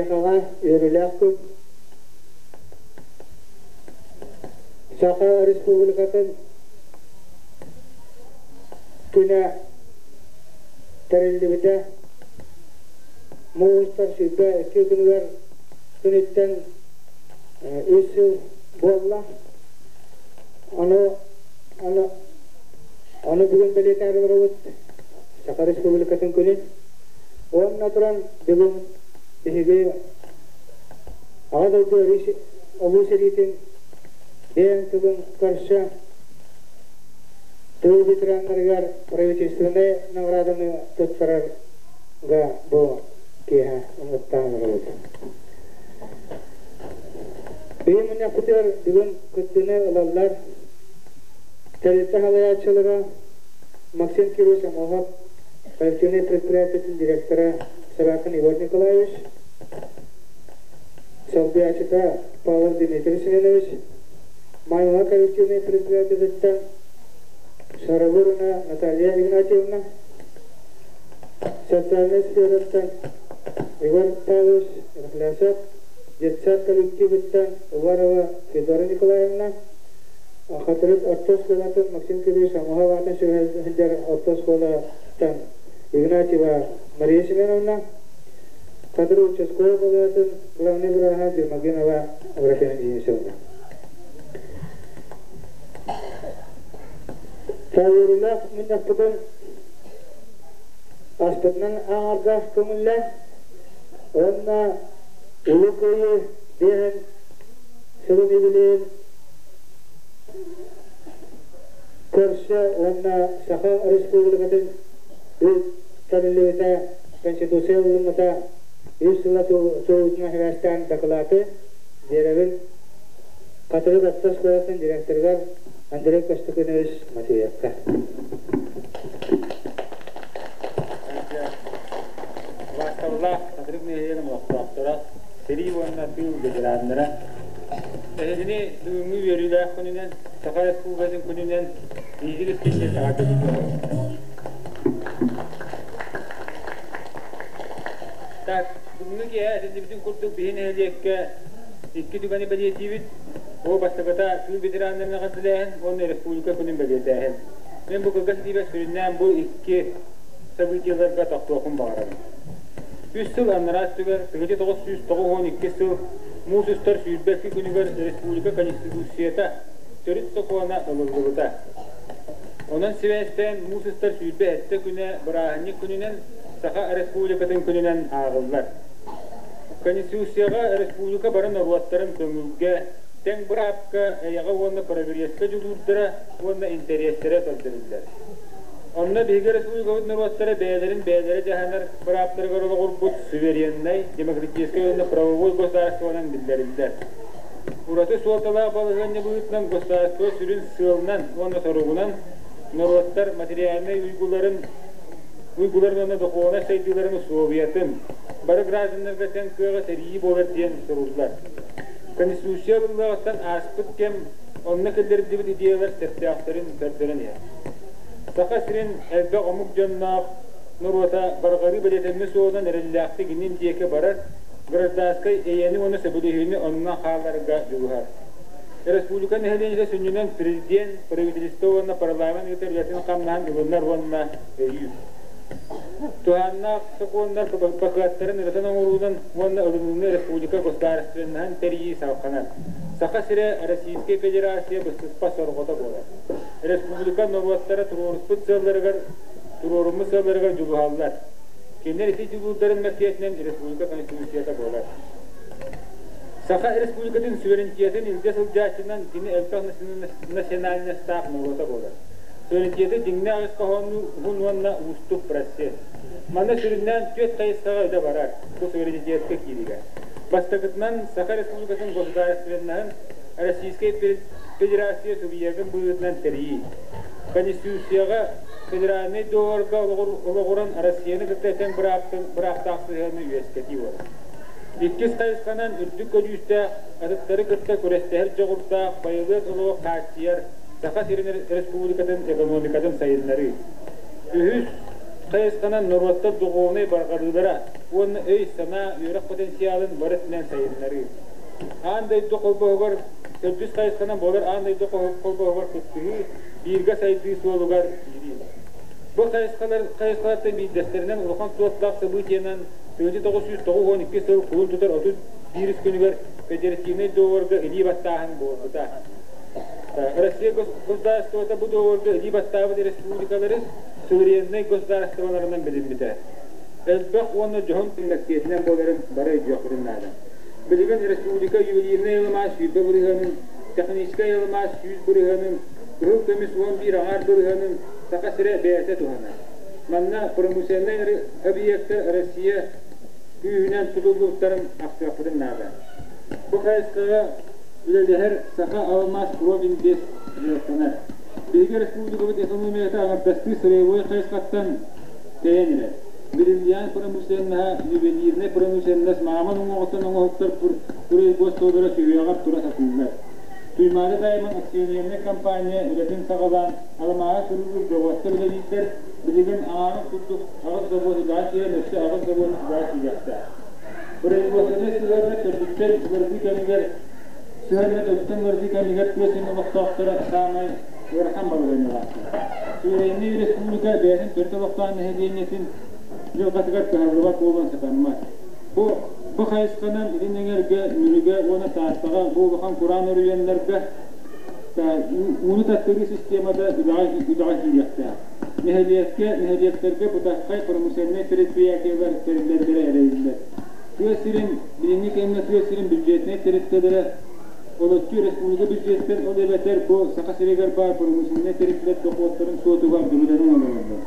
биһиэхэҕэ үөрүүлээх күн. Саха Республикатын күнэ тэриллибитэ муустар 22 күнүгэр күнүттэн үс сыл буолла. Ону, ону, ону бүгүн бэлиэтээри олоробут Саха Республикатын күнүн. Уонна туран бүгүн биһиги Аҕа дойду Улуу сэриитин бэйэҥ тылын көрсө тыыл ветераннарыгар правительственнай награданы туттарарга бу киэһэ ыҥыртаан олоробут. Биһи мунньахпытыгар бүгүн кыттыыны ылаллар тэрилтэ салайааччылара Максим Кириллович Амохов, коллективнай предприятиетын директора Саракин Егор Николаевич, солбуйааччыта Павлов Дмитрий Семенович, Майма коллективнай предприятиетыттан Шарабурина Наталья Игнатьевна, социальнай сфераттан Иван Павлович Рахлясов, детсад коллективыттан Уварова Федора Николаевна, Хатырык орто оскуолатын Максим Кириллович Амоһов аатын сылдьар орто оскуолаттан Игнатьева Мария Семеновна, Хатырык участковай балыыһатын главнай бырааһа Дермогенова Аграфена Денисовна. Таайыылаах мунньахпытын аспытынан ааҕарга көҥүллээн уонна Улуу Кыайыы диэн сылын юбилейын көрсө уонна Саха Республикатын тэриллибитэ Конституция ылыммыта үс сыла туолуутунан сибээстээн дакылааты биэрэбин Хатырык орто оскуолатын директорыгар Андрей Костыкынович Матвеевка. Убаастабыллаах Хатырык нэһилиэгин олохтоохторо, сэрии уонна тыыл ветераннара, эһигини бүгүҥҥү үөрүүлээх күнүнэн, Саха Республикатын күнүнэн биһиги истиҥник эҕэрдэлиибит. Так, бүгүҥҥү киэһэ этиллибитин курдук биһи нэһилиэккэ икки түгэни бэлиэтиибит. Бу бастакыта тыыл ветераннарын эҕэрдэлээһин уонна республика күнүн бэлиэтээһин. Мин бу кылгас этиибэр сүрүннээн бу икки событиеларга тохтуохпун баҕарабын. Үс сыл анараа өттүгэр 1992 сыл муус устар 22 күнүгэр республика Конституцията төрүт сокуона ылыллыбыта. Онон сибээстээн муус устар 27 күнэ бырааһынньык күнүнэн Саха Республикатын күнүнэн ааҕыллар. Конституцияҕа республика бары норуоттарын көҥүлгэ, тэҥ быраапка, эйэҕэ уонна прогресска дьулуурдара уонна интэриэстэрэ көрдөрүллэр. Онно биһиги республикабыт норуоттара бэйэлэрин бэйэлэрэ дьаһанар бырааптарыгар олоҕурбут сувереннай, демократическай уонна правовой государствонан биллэриллэр. Ураты суолталаах балаһыанньа быһыытынан государство сүрүн сыалынан уонна соругунан норуоттар материальнай уйгуларын уйгуларын уонна духовнай сайдыыларын усулуобуйатын бары гражданнарга тэҥ кыаҕы тэрийии буолар диэн суруллар. Конституция ылыллыаҕыттан ааспыт кэм онно киллэриллибит идеялар сөптөөхтөрүн көрдөрөн иһэр. Саха сирин элбэх омук дьонноох норуота барҕарыы бэлиэтэммит суолунан эрэллээхтик иннин диэки барар, гражданскай эйэни уонна сөбүлэһиини оннунан хаалларарга дьулуһар. Республика нэһилиэнньэтэ сүнньүнэн президент, правительство уонна парламент ыытар үлэтин-хамнаһын ылынар уонна өйүүр. Туһааннаах сокуоннар бакыаттарын ырытан оҥоруунан уонна ылыныыны республика государственноһын тэрийии салҕанар. Саха сирэ Российскай Федерация быстыспат сорҕото буолар. Республика норуоттара туруоруспут сыалларыгар туруоруммут сыалларыгар дьулуһаллар. Кинилэр ити дьулуурдарын мэктиэтинэн республика Конституцията буолар. Саха Республикатын суверенитетын илдьэ сылдьааччынан кини элбэх национальностаах норуота буолар. Суверенитеты дьиҥнээх ис хоһооннуур уһун уонна уустук процесс. Манна сүрүннээн түөрт хайысхаҕа үлэ барар, бу суверенитетка кииригэ. Бастакытынан, Саха Республикатын государственноһын Российскай Федерация субъегын быһыытынан тэрийии. Конституцияҕа федеральнай договорга олоҕуран Россияны кытта тэҥ бырааптаах сыһыаны үөскэтии буолар. Иккис хайысханан үрдүк көдьүүстээх, атыттары кытта күрэстэһэр дьоҕурдаах байылыат олоҕу хааччыйар Саха сирин Республикатын экономикатын сайыннарыы. Үһүс хайысханан норуоттар духовнай барҕарыылара. уонна өй-санаа, үөрэх потенциалын бары өттүнэн сайыннарыы. Аан дойду холбоһугар төрдүс хайысханан буолар аан дойду холбоһугар кыттыһыы, бииргэ сайдыы суолугар киирии. Бу хайысхалар хайысхалартан биирдэстэринэн улахан суоттаах событиенан 1992 сыл кулун тутар 31 күнүгэр федеративнай договорга илии баттааһын буолбута. Россия государствота бу договорга илии баттаабыт республикалары сувереннай государстволарынан билиммитэ. Элбэх уонна дьоһун мэктиэтинэн буоларын бары өйдүөхпүтүн наада. Билигин республика ювелирнай алмаас 20 бырыһыанын, техническэй алмаас 100 бырыһыанын, кыһыл көмүс 11 аҥаар бырыһыанын Саха сирэ бэйэтэ туһанар. Манна промышленнай объектар Россия күүһүнэн тутуллубуттарын ахтыахпытын наада. Бу хайысхаҕа үлэлэһэр Саха алмаас Проминвест дьарыктанар. Биһиги республикабыт экономиката аҥардастыы сырьевой хайысхаттан тэйэн эрэр. Бриллиант промышленноһа, ювелирнай промышленность мааман уҥуоҕуттан оҥоһуктар производстволара сүһүөҕэр тура сатыыллар. Туймаада Даймон акционернай компания үлэтин саҕалаан, алмааһы кырыылыыр заводтар үлэлииллэр, билигин аҥаарын курдук аҕыс завод үлэҕэ киирэн өссө аҕыс завод үлэҕэ киириэхтээх. Производственнай сыһыанна төрдүттэн уларытыы кэмигэр сыһыанна төрдүттэн уларытыы кэмигэр тыа сирин олохтоохторо саамай ыарахан балаһыанньалаахтар. Сувереннай республика бэйэтин төрүт олохтоох нэһилиэнньэтин дьылҕатыгар кыһаллыбат буолуон сатаммат. Бу бу хайысханан Илин Эҥэргэ, Мүрүгэ уонна Тааттаҕа бу улахан кураан оройуоннарга ууну таттарыы системата үлэҕэ үлэҕэ киириэхтээх. Нэһилиэккэ, нэһилиэктэргэ бытархай промышленнай предприятиелар тэриллэллэрэ эрэйиллэр. Тыа сирин, билиҥҥи кэмҥэ тыа сирин бюджетнай тэрилтэлэрэ олоччу республика бюджеттэн ол эбэтэр бу Саха сиригэр баар промышленнай тэрилтэлэр дохуоттарын суотугар үбүлэнэн олороллор.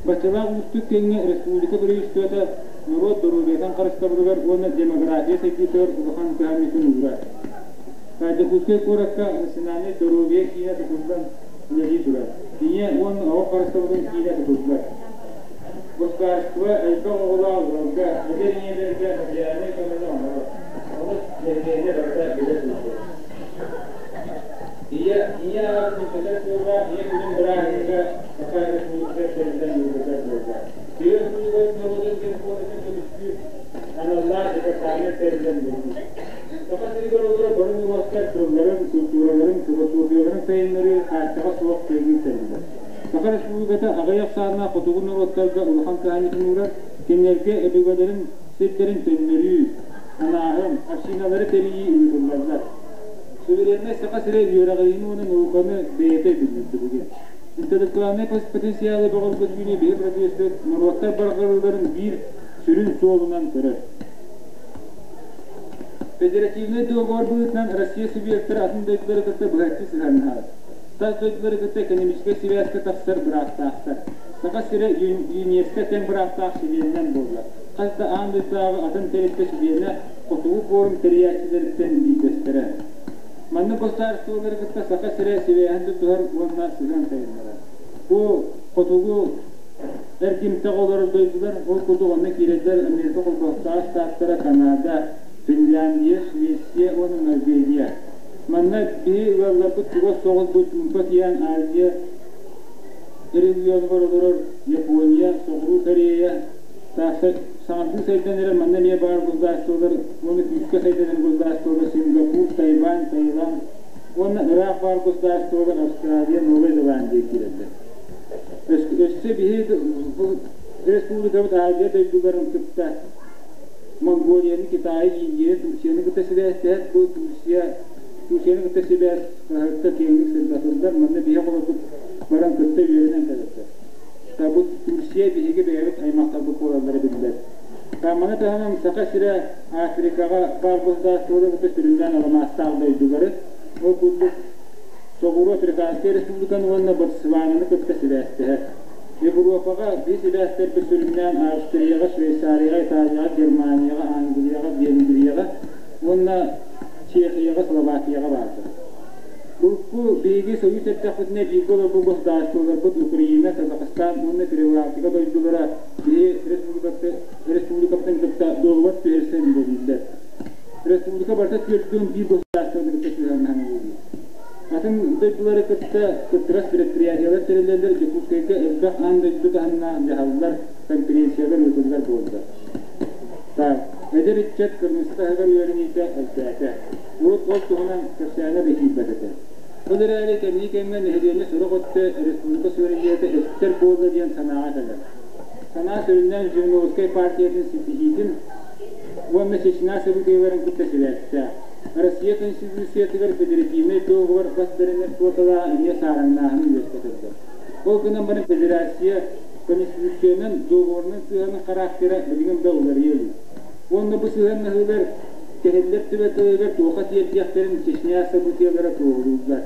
Баччалаах уустук кэмҥэ республика правительствота норуот доруобуйатын харыстабылыгар уонна демография сайдыытыгар улахан кыһамньытын уурар. Дьокуускай куоракка национальнай доруобуйа киинэ тутуллан үлэлии турар. Ийэ уонна оҕо харыстабылын киинэ тутуллар. Государство элбэх оҕолоох ыалга, эдэр ийэлэргэ материальнай көмөнү оҥорор. Ону нэһилиэнньэ барыта билэ сылдьар. Ийэ, ийэ аҕатын көтөр сылга ийэ күнүн бырааһынньыга Саха Республиката тэриллэн ыытыллар буолла. Ийэ күнүгэр норуотун телефонатын көмүскүүр аналлаах департамент тэриллэн үлэлиир. Саха сиригэр олорор бары норуоттар тылларын, культураларын, философияларын сайыннарыы хааччаҕа суох киэҥник тэриллэр. Саха Республиката аҕыйах ахсааннаах хотугу норуоттарга улахан кыһамньытын уурар, кинилэргэ өбүгэлэрин сирдэрин төннөрүү, анааһын, общиналары тэрийии ыытыллаллар. Сувереннай Саха сирэ үөрэҕириини уонна науканы бэйэтэ өйдүүллэр билигин. Интеллектуальнай потенциалы бөҕөргөтүүнү биһи правительство норуоттар барҕарыыларын биир сүрүн суолунан көрөр. Федеративнай договор быһыытынан Россия субъектара атын дойдулары кытта быһаччы сыһыаннаһар. Тас дойдулары кытта экономическай сибээскэ тахсар бырааптаахтар. Саха сирэ ЮНЕСКО тэҥ бырааптаах чилиэнинэн буолла. Хас да аан дойдутааҕы атын тэрилтэ чилиэнэ Хотугу форум тэрийээччилэриттэн биирдэстэрэ. Маннык государстволары кытта Саха сирэ сибээһин тутуһар уонна сыһыан сайыннарар. Бу хотугу эргимтэҕэ олорор дойдулар, ол курдук онно киирэллэр Америка Холбоһуктаах Штаттара, Канада, Финляндия, Швеция уонна Норвегия. Манна биһи ыалларбыт чугас соҕус бу Чуумпа океан Азия регионугар олорор Япония, Соҕуруу Корея, саҥардыы сайдан эрэр манна эмиэ баар государстволар уонна күүскэ сайдан эрэр государстволар Сингапур, Тайвань, Таиланд уонна ыраах баар государстволар Австралия, Новая Зеландия киирэллэр. Өссө биһи республикабыт Азия дойдуларын кытта Монголияны, Китайы, Индияны, Турцияны кытта сибээстэһэр. Бу Турция, Турцияны кытта сибээс хаһыакка киэҥник сырдатыллар. Манна биһи оҕолорбут баран кытта үөрэнэн кэлэллэр. Бу Турция биһиги бэйэбит аймахтарбыт буолаллара биллэр. Маны таһынан Саха сирэ Африкаҕа баар государстволары кытта сүрүннээн аламаастаах дойдулары, ол курдук Соҕуруу Африканскай Республиканы уонна Ботсвананы кытта сибээстэһэр. Европаҕа биир сибээстэрбит сүрүннээн Австрияҕа, Швейцарияҕа, Италияҕа, Германияҕа, Англияҕа, Венгрияҕа уонна Чехияҕа, Словакияҕа бааллар. Урукку биһиги Союз эрдэхпитинэ бииргэ олорбут государстволарбыт Украина, Казахстан уонна Прибалтика дойдулара биһи республикабытын кытта дуогабар түһэрсэн үлэлииллэр. Республика барыта 41 государствоны кытта сыһыаннаһан үлэлиир. Атын дойдулары кытта кыттыгас предприятиелар тэриллэллэр, Дьокуускайга элбэх аан дойду таһымнаах дьаһаллар, конференциялар ыытыллар буолла. Так, эдэр ыччат кыргызстан таһыгар үөрэниитэ элбээтэ. Урут ол туһунан кэпсээнэ да киирбэт этэ. Ол эрээри кэмнии кэмҥэ нэһилиэнньэ сорох өттө республика суверенитета эстэр буолла диэн санааҕа кэлэр. Санаа сүрүннээн Жириновскай партиятын ситиһиитин уонна Чечня событиеларын кытта сибээстээх. Россия Конституциятыгар федеративнай договор бас бэринэр суолталааҕа эмиэ саараҥнааһыны үөскэтэллэр. Ол гынан баран федерация Конституциянан, договорунан сыһыанын характера билигин да уларыйа илик. Уонна бу сыһыаннаһыылар кэһиллэр түбэлтэлэригэр туохха тиэрдиэхтэрин Чечня событиелара туоһулууллар.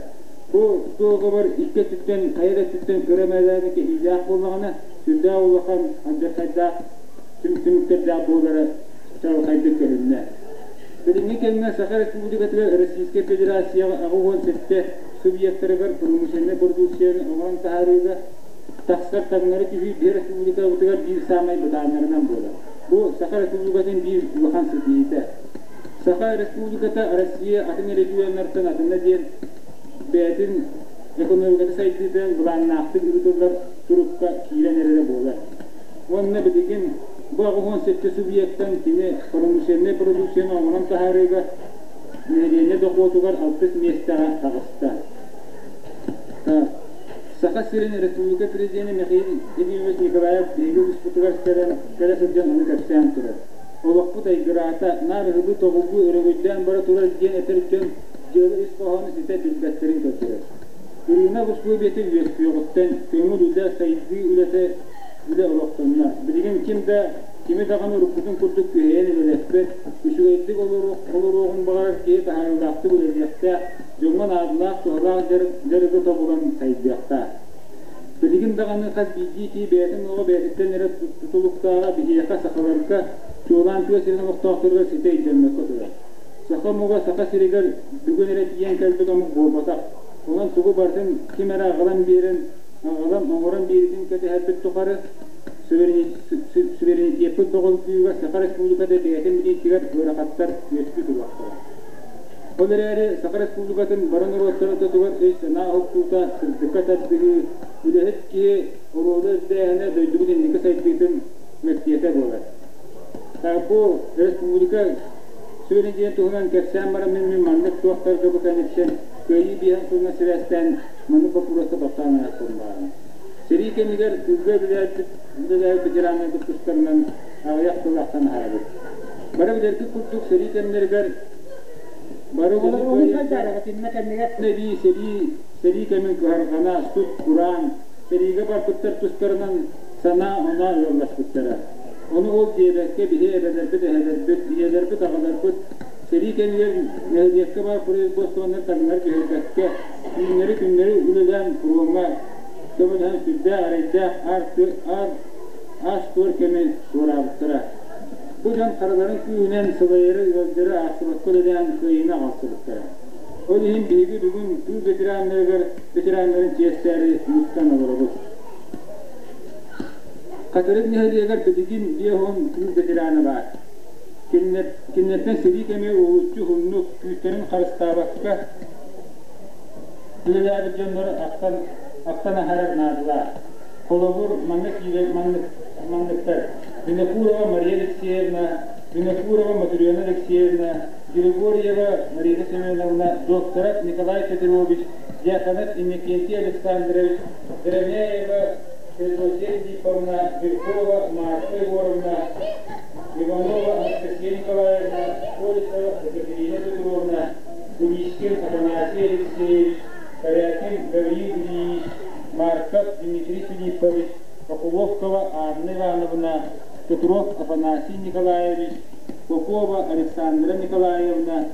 Бу договор икки өттүттэн, хайа да өттүттэн кыра мэлээни кэһиилээх буоллаҕына, сүрдээх улахан алдьархайдаах түмүктэрдээх буолара чаҕылхайдык көһүннэ. Билиҥҥи кэмҥэ Саха Республикатыгар Российскай Федерацияҕа 87 субъектарыгар промышленнай продукцияны оҥорон таһаарыыга тахсар таҥнары түһүү биһи республикабытыгар биир саамай бытааннарынан буолар. Бу Саха Республикатын биир улахан ситиһиитэ. Саха Республиката Россия атын регионнартан атына диэн бэйэтин экономиката сайдыытынан былааннаахтык ыытыллар турукка киирэн эрэрэ буолар. Уонна билигин бу 87 субъектан кини промышленнай продукцияны оҥорон таһаарыыга нэһилиэнньэ дохуотугар алтыс миэстэҕэ таҕыста. Саха сирин Республика Президенэ Михаил Ефимович Николаев биһиги улууспутугар кэлэн, кэлэ сылдьан ону кэпсээн турар. Олохпут айгыраата, наар ыһылыы-тоҕуллуу өрөгөйдөөн бара турар диэн этэр дьон дьыала ис хоһоону ситэ билбэттэрин көрдөрөр. Ырыынак услуобуйата үөскүөҕүттэн көҥүл үлэ, сайдыы үлэтэ үлэ олохтонно. Билигин ким да кими даҕаны уруккутун курдук күһэйэн үлэлэспэт, үчүгэйдик олоруоҕун баҕарар киһи таһаарыылаахтык үлэлиэхтээх, дьоҥҥо наадалаах, туһалаах дьарыгы тобулан сайдыахтаах. Билигин даҕаны хас биирдии киһи бэйэтин олоҕо бэйэтиттэн эрэ тутулуктааҕа биһиэхэ, сахаларга, чуолаан тыа сирин олохтоохторугар ситэ өйдөммөккө турар. Саха омуга Саха сиригэр бүгүн эрэ тиийэн кэлбит омук буолбатах. Онон тугу барытын ким эрэ аҕалан биэрэн, аҕалан оҥорон биэритин кэтэһэрбит тухары суверенитеппит бөҕөргүүгэ Саха Республиката бэйэтин билиитигэр ыарахаттар үөскүү туруохтара. Ол эрээри Саха Республикатын бары норуоттарын ортотугар өй-санаа уһуктуута, сырдыкка тардыһыы, үлэһит киһи оруола үрдээһинэ дойдубут инники сайдыытын мэктиэтэ буолар. Бу республика суверенитетин туһунан кэпсээн баран мин маннык туохтарга бу кэнниттэн Кыайыы биэһин сылынан сибээстээн маннык боппуруоска тохтоон ааспытым баарын. Сэрии кэмигэр тыылга үлэлээбит ветераннарбыт тустарынан аҕыйах тыл ахтан аһарабыт. Бары билэргит курдук сэрии кэмнэригэр бары кэмнэрии сэрии сэрии кэмин кыһарҕана, сут, кураан, сэриигэ барбыттар тустарынан санаа-оноо ыалласпыттара. Ону ол диэбэккэ биһи эбэлэрбит, эһэлэрбит, ийэлэрбит, аҕаларбыт сэрии кэмигэр нэһилиэккэ баар производствоны таҥнары түһэрбэккэ, түүннэри-күннэри үлэлээн фроҥҥа көмөлөһөн сүрдээх эрэйдээх аар аас-туор кэми туораабыттара. Бу дьон хараларын күүһүнэн сылайары, ыалдьары аахсыбакка үлэлээн кыайыыны аҕалсыбыттара. Ол иһин биһиги бүгүн тыыл ветераннарыгар ветераннарын чиэстээри мустан олоробут. Хатырык нэһилиэгэр билигин 50 тыыл ветерана баар. Кинилэртэн сэрии кэмэ уһулуччу уһуннук, күүстэрин харыстаабакка үлэлээбит дьоннору ахтан, ахтан аһарар наадалаах. Холобур, манна киирэр манныктар Винокурова Мария Алексеевна, Винокурова Матрена Алексеевна, Григорьева Марина Семеновна, докторов Николай Петрович, Дьяконов Иннокентий Александрович, Дороняева Федосия Филипповна, Жиркова Марфа Егоровна, Иванова Анастасия Николаевна, Колесова Екатерина Петровна, Куличкин Афанасий Алексеевич, Корякин Гавриил Ильич, Марков Дмитрий Филиппович, Окуловкова Анна Ивановна, Петров Афанасий Николаевич, Попова Александра Николаевна,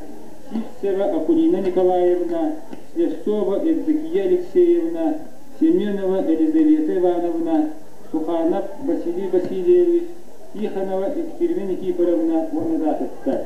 Сивцева Акулина Николаевна, Слепцова Евдокия Алексеевна, Семенова Елизавета Ивановна, Суханов Василий Васильевич, Тихонова Екатерина Никифоровна уонна да атыттар.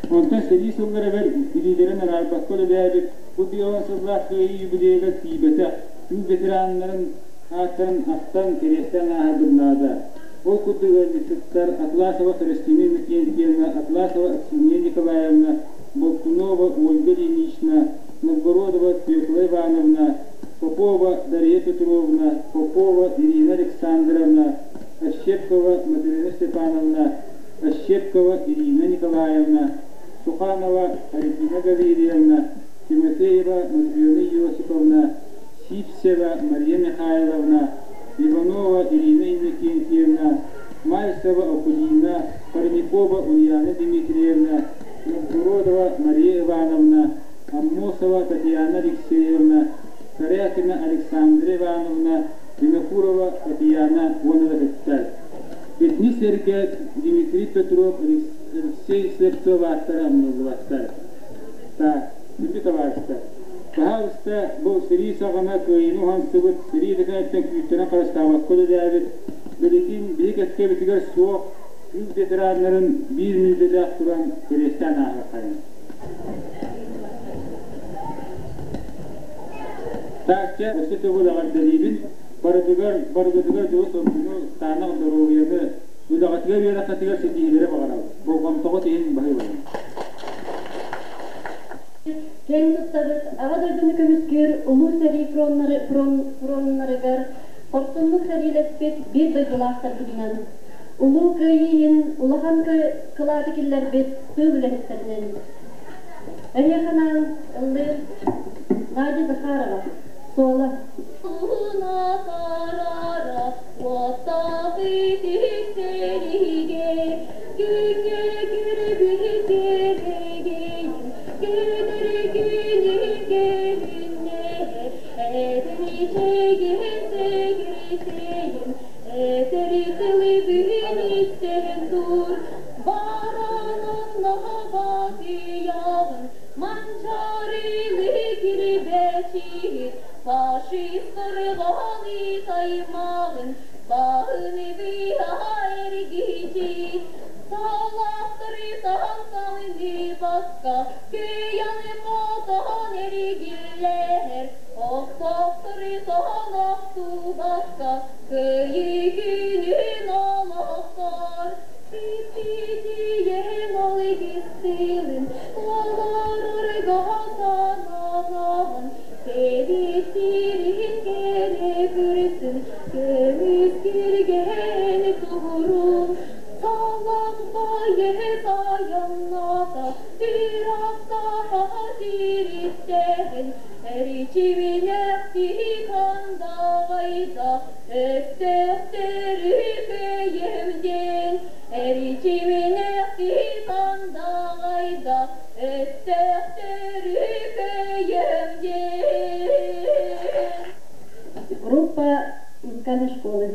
Онтон сэрии сылларыгар илиилэрин араарбакка үлэлээбит бу бион сыллаах кыайыы юбилейыгар тиийбэтэх тыыл ветераннарын ааттарын ахтан, кэриэстээн ааһарбыт наада. Ол курдук ыалдьыттар Атласова Христина Иннокентьевна, Атласова Аксинья Николаевна, Болтунова Ольга Ильинична, Новгородова Фекла Ивановна, Попова Дарья Петровна, Попова Ирина Александровна, Ощепкова Матрена Степановна, Ощепкова Ирина Николаевна, Суханова Харитина Гаврильевна, Тимофеева Матрена Иосифовна, Сивцева Мария Михайловна, Иванова Ирина Иннокентьевна, Мальцева Акулина, Парникова Ульяна Дмитриевна, Новгородова Мария Ивановна, Аммосова Татьяна Алексеевна, Корякина Александра Ивановна, Винокурова Татьяна уонна да кыттар. Итини сэргэ Дмитрий Петров, Алексей Слепцов ааттара умнуллубаттар. Так, күндү табаарыстар, баһаалыста бу сэрии саҕана кыайыыны уһансыбыт, сэрии да кэнниттэн күүстэрин харыстаабакка үлэлээбит, билигин биһи кэккэбитигэр суох тыыл ветераннарын биир мүнүүтэлээх туран кэриэстээн ааһыаххайыҥ. Таачча өссө төгүл эҕэрдэлиибин, барытыгар, барыгытыгар дьолу-соргуну, таанах доруобуйаны, үлэҕитигэр үөрэххитигэр ситиһиилэри баҕарабыт. Болҕомтоҕут иһин баһыыбайын. Киэн туттабыт Аҕа дойдуну көмүскүүр Улуу сэрии фроннарыгар хорсуннук сэриилэспит биир дойдулаахтарбытынан, Улуу Кыайыы иһин улахан кылааты киллэрбит тыыл үлэһиттэринэн. Эһиэхэ анаан ыллыыр Надя Захарова, Суола. Уна уоттаах итиһиктэригэ күҥҥэ күрбүтэригин күдэргүнү кэлиннэ этэричэгин сэгирисейин этери тылыбын истэн тур баранын батыябын манчарылы кирбэчиһит фашистырганы таймагын баһыны эргичи Салахтырытан салыны баска көяны хотон эригиллэр охтохтырытан охтубакка кыйы күнүн олохтор Сиппитиен ол игистилин олорорго сананан Себистирин кере күрсүн көмүс кирген туурун Саламбайы саянната Тираттаха тиристehen Эричиминэхти кандагайда Өстөхтөрү көйөмден Эричиминэхти кандагайда Өстөхтөрү көйөмден. Группа музыкальной школы.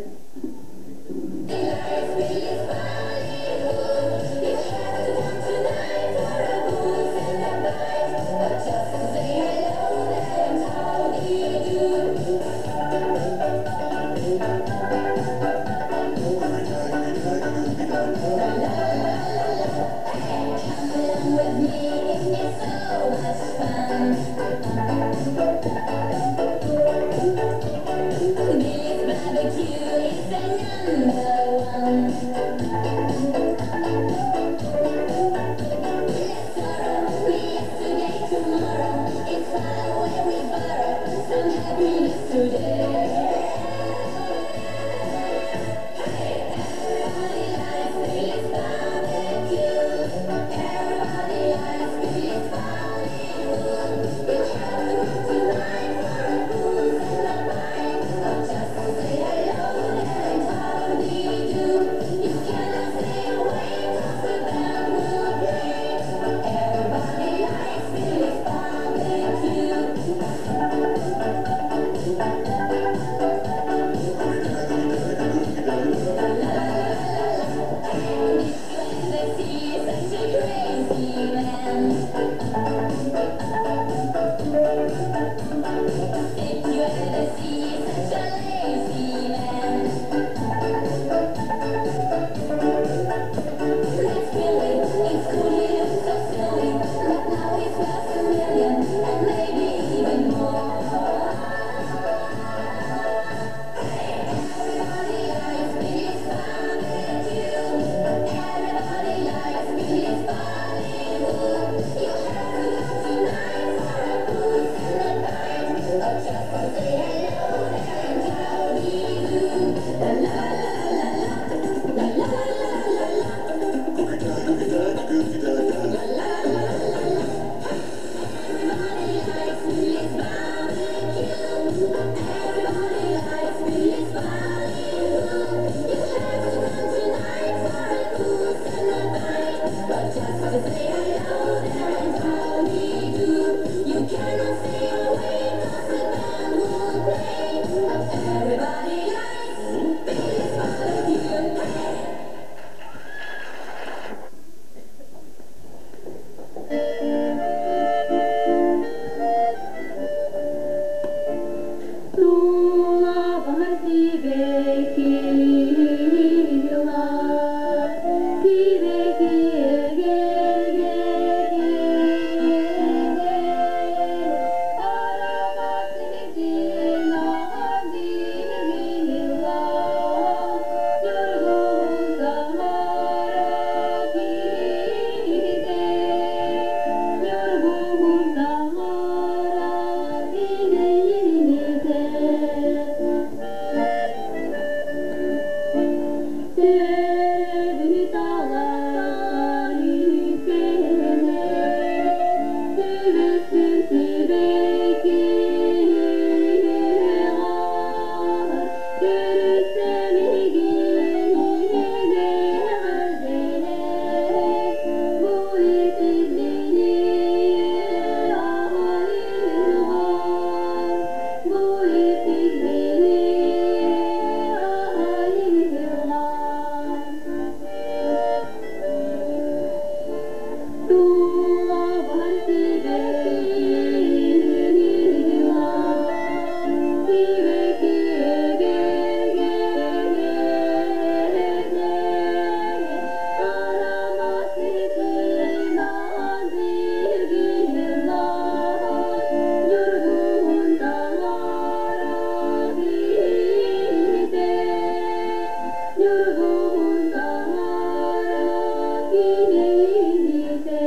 Ньургуһун таҥара кининитэ,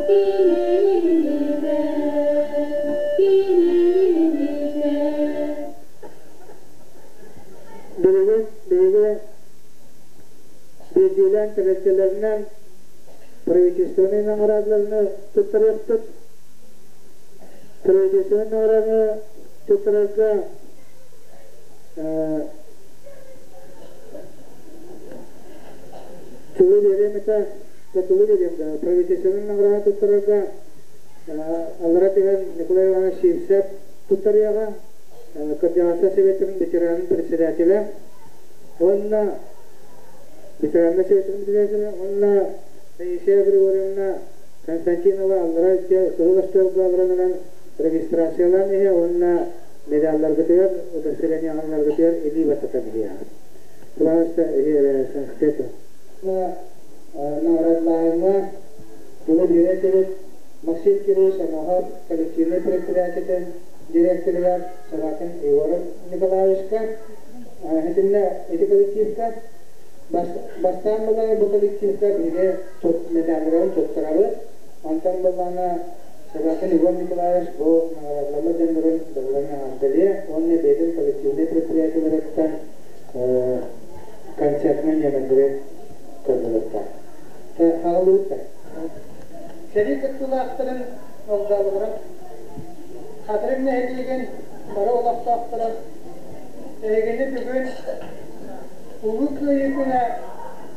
кининитэ, кининитэ. Билигин биһиги биирдиилээн тэрилтэлэринэн правительственнай наҕараадаларны туттарыахпыт. Правительственнай наҕарааданы туттарарга тылы биэриэм этэ, тылы биэриэм да, правительственнай наҕараада туттарарга аллара түһэн Николай Иванович Сивцев туттарыаҕа, кырдьаҕастар советын ветеранын председателэ уонна ветераннар советын председателэ уонна Таисия Григорьевна Константинова аллара кыһыл остуолга олорон регистрациялаан иһэ уонна медалларгытыгар, удостоверенияларгытыгар илии баттатан иһиэҕэ. Пожалуйста, санкция. Наградлааһыҥҥа тылы биэрэ Максим Кириллович Амохов коллективнай предприятиетын директорыгар Собакин Егор Николаевичка, итиннэ ити коллективка бастаан буллаҕына бу коллективка биһиги медалларын туттарабыт. Онтон буллаҕына Собакин Егор Николаевич бу наҕараадаланар дьоннорун барыларын эҕэрдэлиэ уонна бэйэтин коллективнай предприятиеларыттан концертнай нүөмэрдэри көрдөрүөхтээх. Хааллыбыт Сэрии кыттыылаахтарын огдооболоро, Хатырык нэһилиэгин бары олохтоохторо эһигини бүгүн Улуу Кыайыы күнэ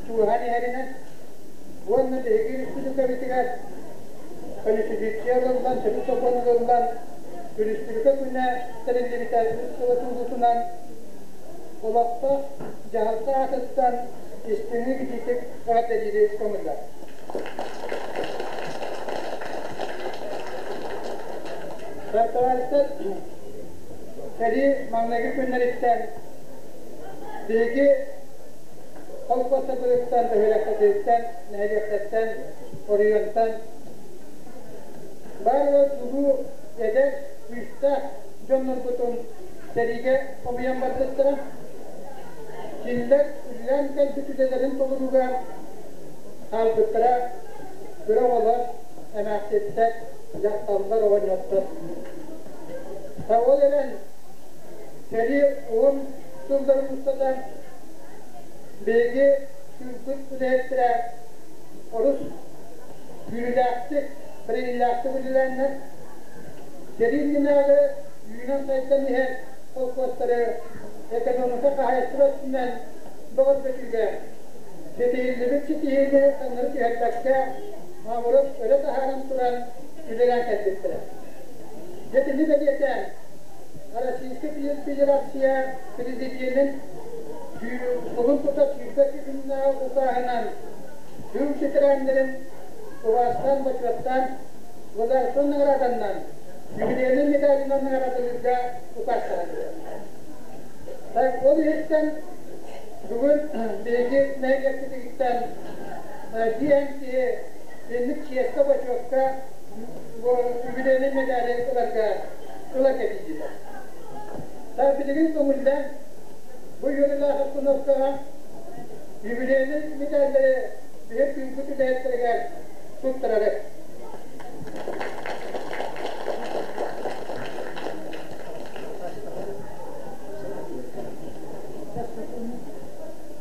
чугаһаан иһэринэн уонна биһиги республикабытыгар Конституция ылыллан, төрүт сокуон ылыллан, Республика күнэ тэриллибитэ үс сыла туолуутунан олохтоох дьаһалта аатыттан истиҥник итиитик эҕэрдэлиири көҥүллэр. Товарищтар, сэрии маҥнайгы күннэриттэн биһиги колхозтарбытыттан, бөһүөлэктэрбититтэн, нэһилиэктэртэн, оройуонтан бары чулуу эдэр, күүстээх дьоннорбутун сэриигэ хомуйан барбыттара. Кинилэр үлэлээн кэлбит үлэлэрин толорууга хаалбыттара кыра оҕолор, эмээхситтэр, дьахталлар, оҕонньоттор. Ол эрэн сэрии уһун сылларын устата биһиги тыылбыт үлэһиттэрэ олус күүрүүлээхтик, бэриниилээхтик үлэлээннэр, сэрии иннинээҕи үүнэн-сайдан иһэр холкуостары экономика хаһаайыстыба өттүнэн бөҕөргөтүүгэ ситиһиллибит ситиһиини таҥнары түһэрбэккэ, наоборот, өрө таһааран туран үлэлээн кэлбиттэрэ. Дьэ итини бэлиэтээн, Российскай Федерация Президенин кулун тутар 22 күннээҕи укааһынан тыыл ветераннарын убаастаан, бочуоттаан, государственнай награданнан, юбилейнай медалынан наҕараадалыырга укаастаһаллар. Ол иһиттэн бүгүн биһиги нэһилиэкпитигиттэн диэн киһи инник чиэскэ-бочуокка бу юбилейнай медали ыларга ыларга тиийдилэр. Билигин көҥүллээн бу үөрүүлээх остановкаҕа юбилейнай медаллары биһир тыылбыт үлэһиттэригэр туттарары.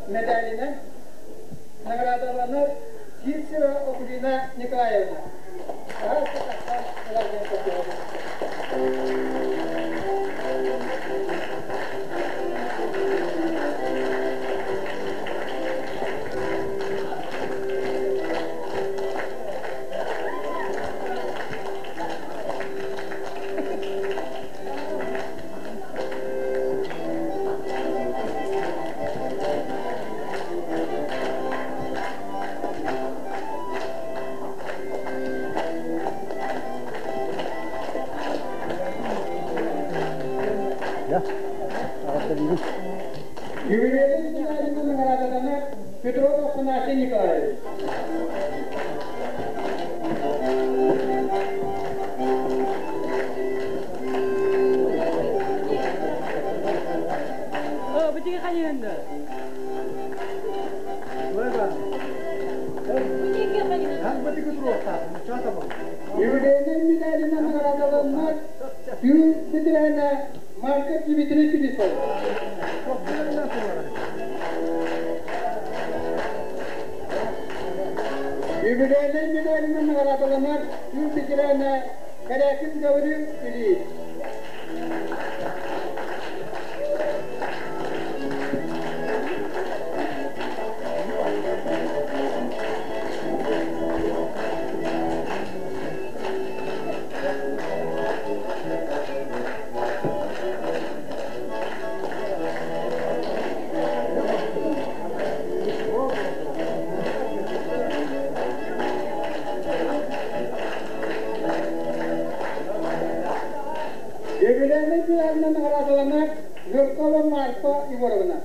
Медалинэн наградаланар Сивцева Акулина Николаевна. Юбилейный медалынан наградаланар Петров Афанасий Николаевич. Юбилейнай медалынан наҕараадаланнар тыыл ветерана Марков Дмитрий Филиппов. Юбилейнай медалынан наҕараадаланар тыыл ветерана Корякин Гаврил Ильич. Юбилейнай медалынан наҕараадаланар Жиркова Марфа Егоровна.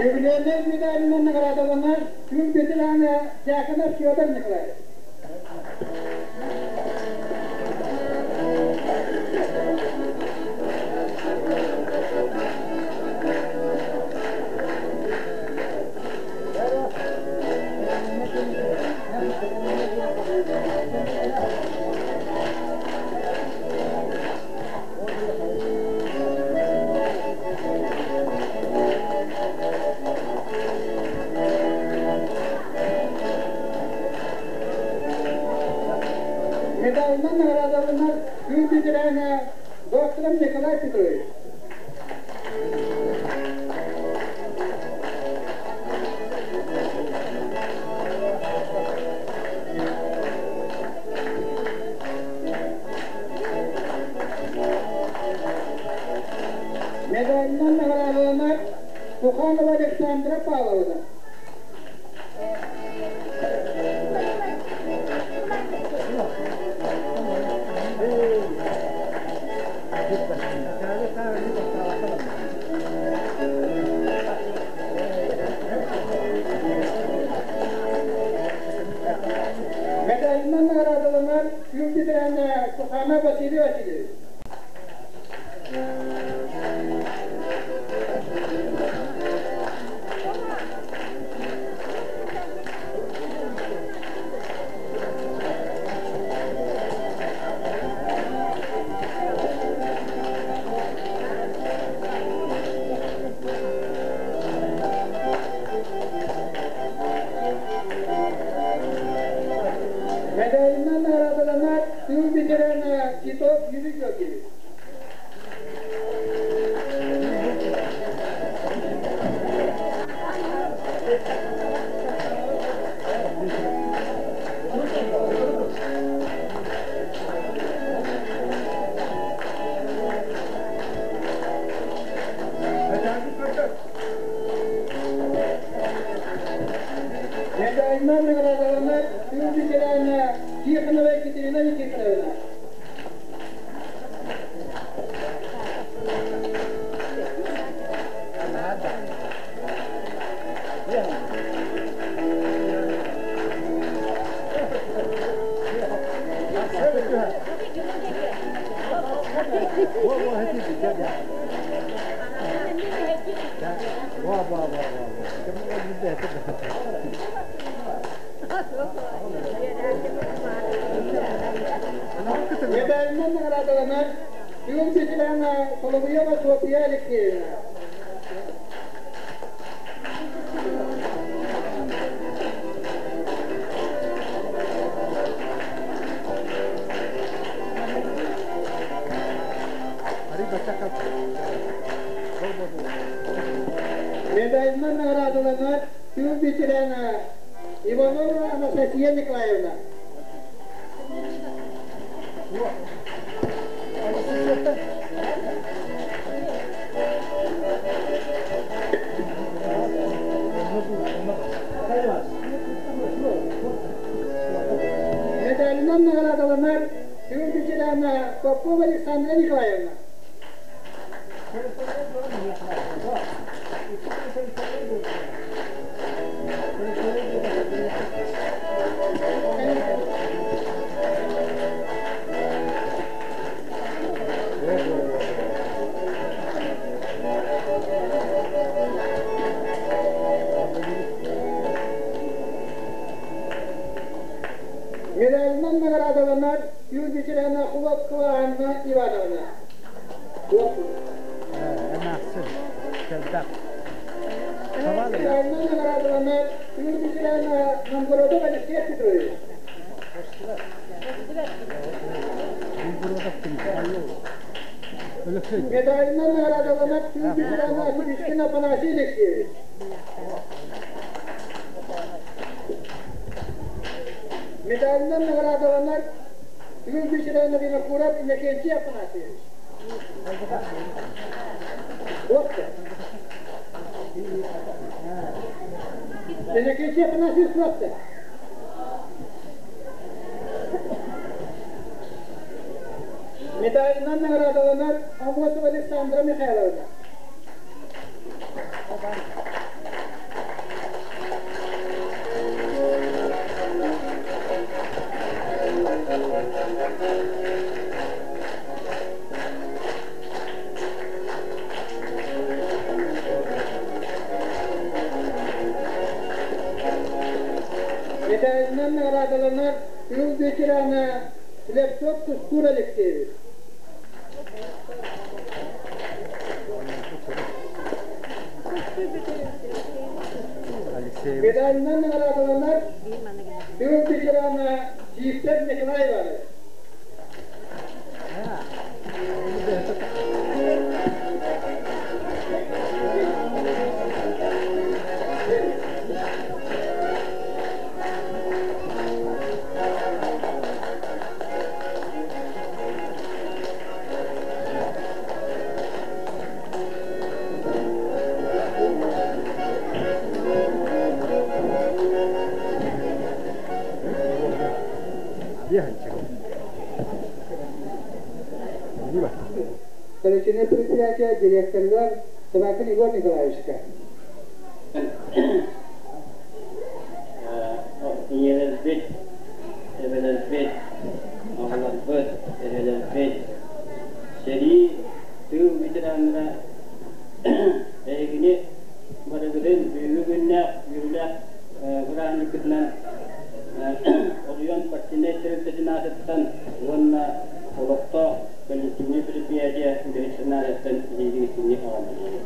Юбилейнай медалынан наҕараадаланар күн ветерана Дьяконов Федор Николаевич. Медалынан наҕараадаланар күн ветерана Докторов Николай Петрович. Медалынан наҕараадаланар Суханова Александра Павловна. Медалынан наҕараадаланар күн ветерана Суханов Василий Васильевич. Медалынан наҕараадаланар тыыл ветерана Титов Юрий Георгиевич. Медалынан наҕараадаланар тыыл ветерана Тихонова Екатерина Никифоровна. Медалынан наҕараадаланар тыыл ветерана Соловьева Софья Алексеевна. Медалынан наҕараадаланар тыыл ветерана Иванова Анастасия Николаевна. Попова Александра Николаевна. Медалынан наградаланар Юрий ветерана Хлопкова Анна Ивановна. Эмээхсин, кэлбэх. Медалынан наградаланар Юрий ветерана Новгородов Алексей Петрович. Медалынан наградаланар Юрий ветерана Куличкин Афанасий Алексеевич. Медалынан наградаланар Юрий ветерана Винокуров Иннокентий Афанасьевич. Вот. Иннокентий Афанасьевич вот. Медалынан наградаланар Амосова Александра Михайловна. Медалынан наградаланар тыыл ветерана Слепцов Кускур Алексеевич. Медалынан наградаланар тыыл ветерана Сивцев Николай Иванович. Коллективное предприятие директорлар Собакин Егор Николаевичка. Ийэлэрбит, эбэлэрбит, аҕаларбыт, эһэлэрбит, сэрии тыыл ветераннара эһигини барыгытын бүгүҥҥү күннээх үөрүүлээх бырааһынньыккытынан оройуон партийнай тэрилтэтин аатыттан уонна олохтоох коллективнай предприятие үлэһиттэрин аатыттан илиигин аҕаллыбыт.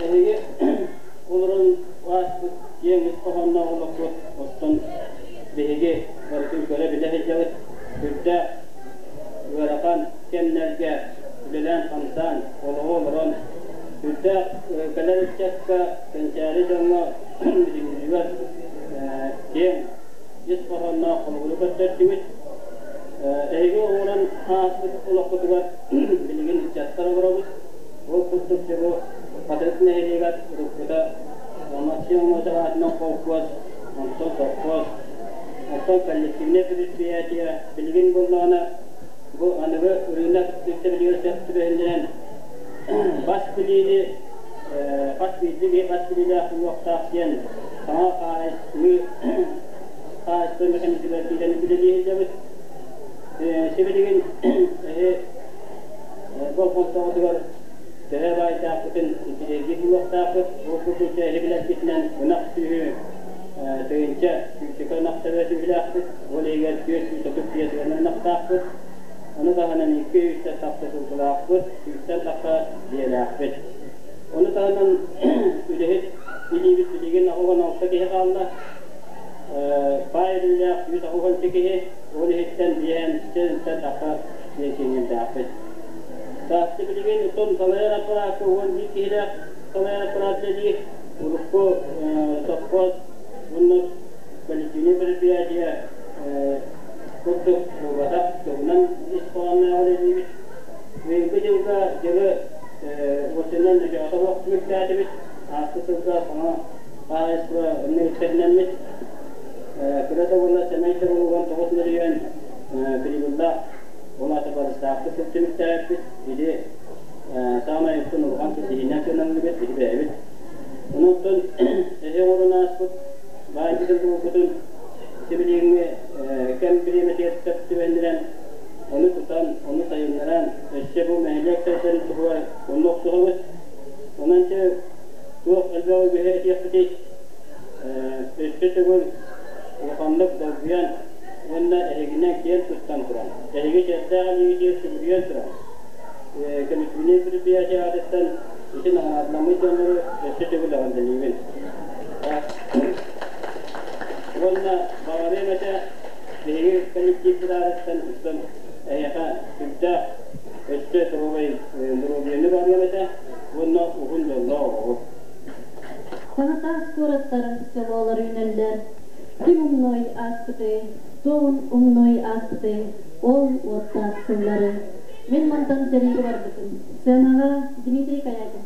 Эһиги олорон ааспыт киэҥ ис хоһоонноох олохпут оттон биһиги барытын көрө-билэ сылдьабыт. Сүрдээх ыарахан кэмнэргэ үлэлээн-хамсаан, олоҕу олорон, сүрдээх кэлэр ыччакка, кэнчээри дьоҥҥо билиҥҥитигэр киэҥ ис хоһоонноох холобуру көрдөрдүгүт. Эһиги оҥорон ааспыт олоххутугар билигин ыччаттар олоробут. Ол курдук дьэ бу Хатырык нэһилиэгэр уруккута Максим Аммосов аатынан холкуос, онтон совхоз, оттон коллективнай предприятие билигин буоллаҕына бу аныгы рынок ирдэбилигэр сөп түбэһиннэрэн бас билиини хас биирдии киһи бас билиилээх буолуохтаах диэн саҥа хаһаайыстыба механизмыгар киирэн үлэлии сылдьабыт. Сибилигин эһи болҕомтоҕутугар төһө баайдаахпытын интириэһиргии буолуохтаахпыт. Ол курдук эһи билэргитинэн ынах сүөһү тыһыынча сүүсчэкэ ынах төбө сүөһүлээхпит. Ол иһигэр 435 ынахтаахпыт. Ону таһынан 200 тахса сылгылаахпыт, сүүстэн тахса биэлээхпит. Ону таһынан үлэһит илиибит билигин 86 киһи хаалла. Баай өлүүлээх 180 киһи, ол иһиттэн биэһэнчэ тахса пенсионердаахпыт. Саахты билигин оттон салайар аппараакка 11 киһилээх салайар аппараат үлэлиир. Урукку совхоз уонна коллективнай предприятие курдук буолбатах, туһунан ис хоһоонноох үлэлиибит. Быйылгы дьылга дьылы уопсайынан ночоото суох түмүктээтибит. Ааспыт сылга саҥа хаһаайыстыба онно үктэннэммит. Кыра да буолла, сэмэй да буолуган 9 мөлүйүөн прибыллаах, ол аата барыстаахтык сыл түмүктээбиппит. Ити саамай оттон улахан ситиһиинэн сыаналаныбыт, ити бэйэбит. Онон эһи оҥорон ааспыт баайбытын булбутун сибилигиҥҥи кэм бириэмэтигэр сөп түбэһиннэрэн, ону тутан, ону сайыннаран, өссө бу нэһилиэк сайдарын туһугар онно охсуһабыт. Онон чэ туох элбэҕи үгэһи этиэхпитий? Өссө төгүл улаханнык долгуйан уонна эһигинэн киэн туттан туран, эһиги чэрдээх илиигитигэр сүгүрүйэн туран, коллективнай предприятие аатыттан ити наҕараадаламмыт дьоннору өссө төгүл эҕэрдэлиибин. Уонна баҕарыам этэ, биһиги коллективпыт аатыттан оттон эһиэхэ сүрдээх өссө доруобай доруобуйаны баҕарыам этэ уонна уһун дьоллоох оҕоҕу. Саҥа таас куораттар селолар үүнэллэр. Ким умнуой ааспыты, туоҕун умнуой ааспыты, ол уоттаах сыллары. Мин мантан сэриигэ барбытым. Сыанаҕа Дмитрий Корякин.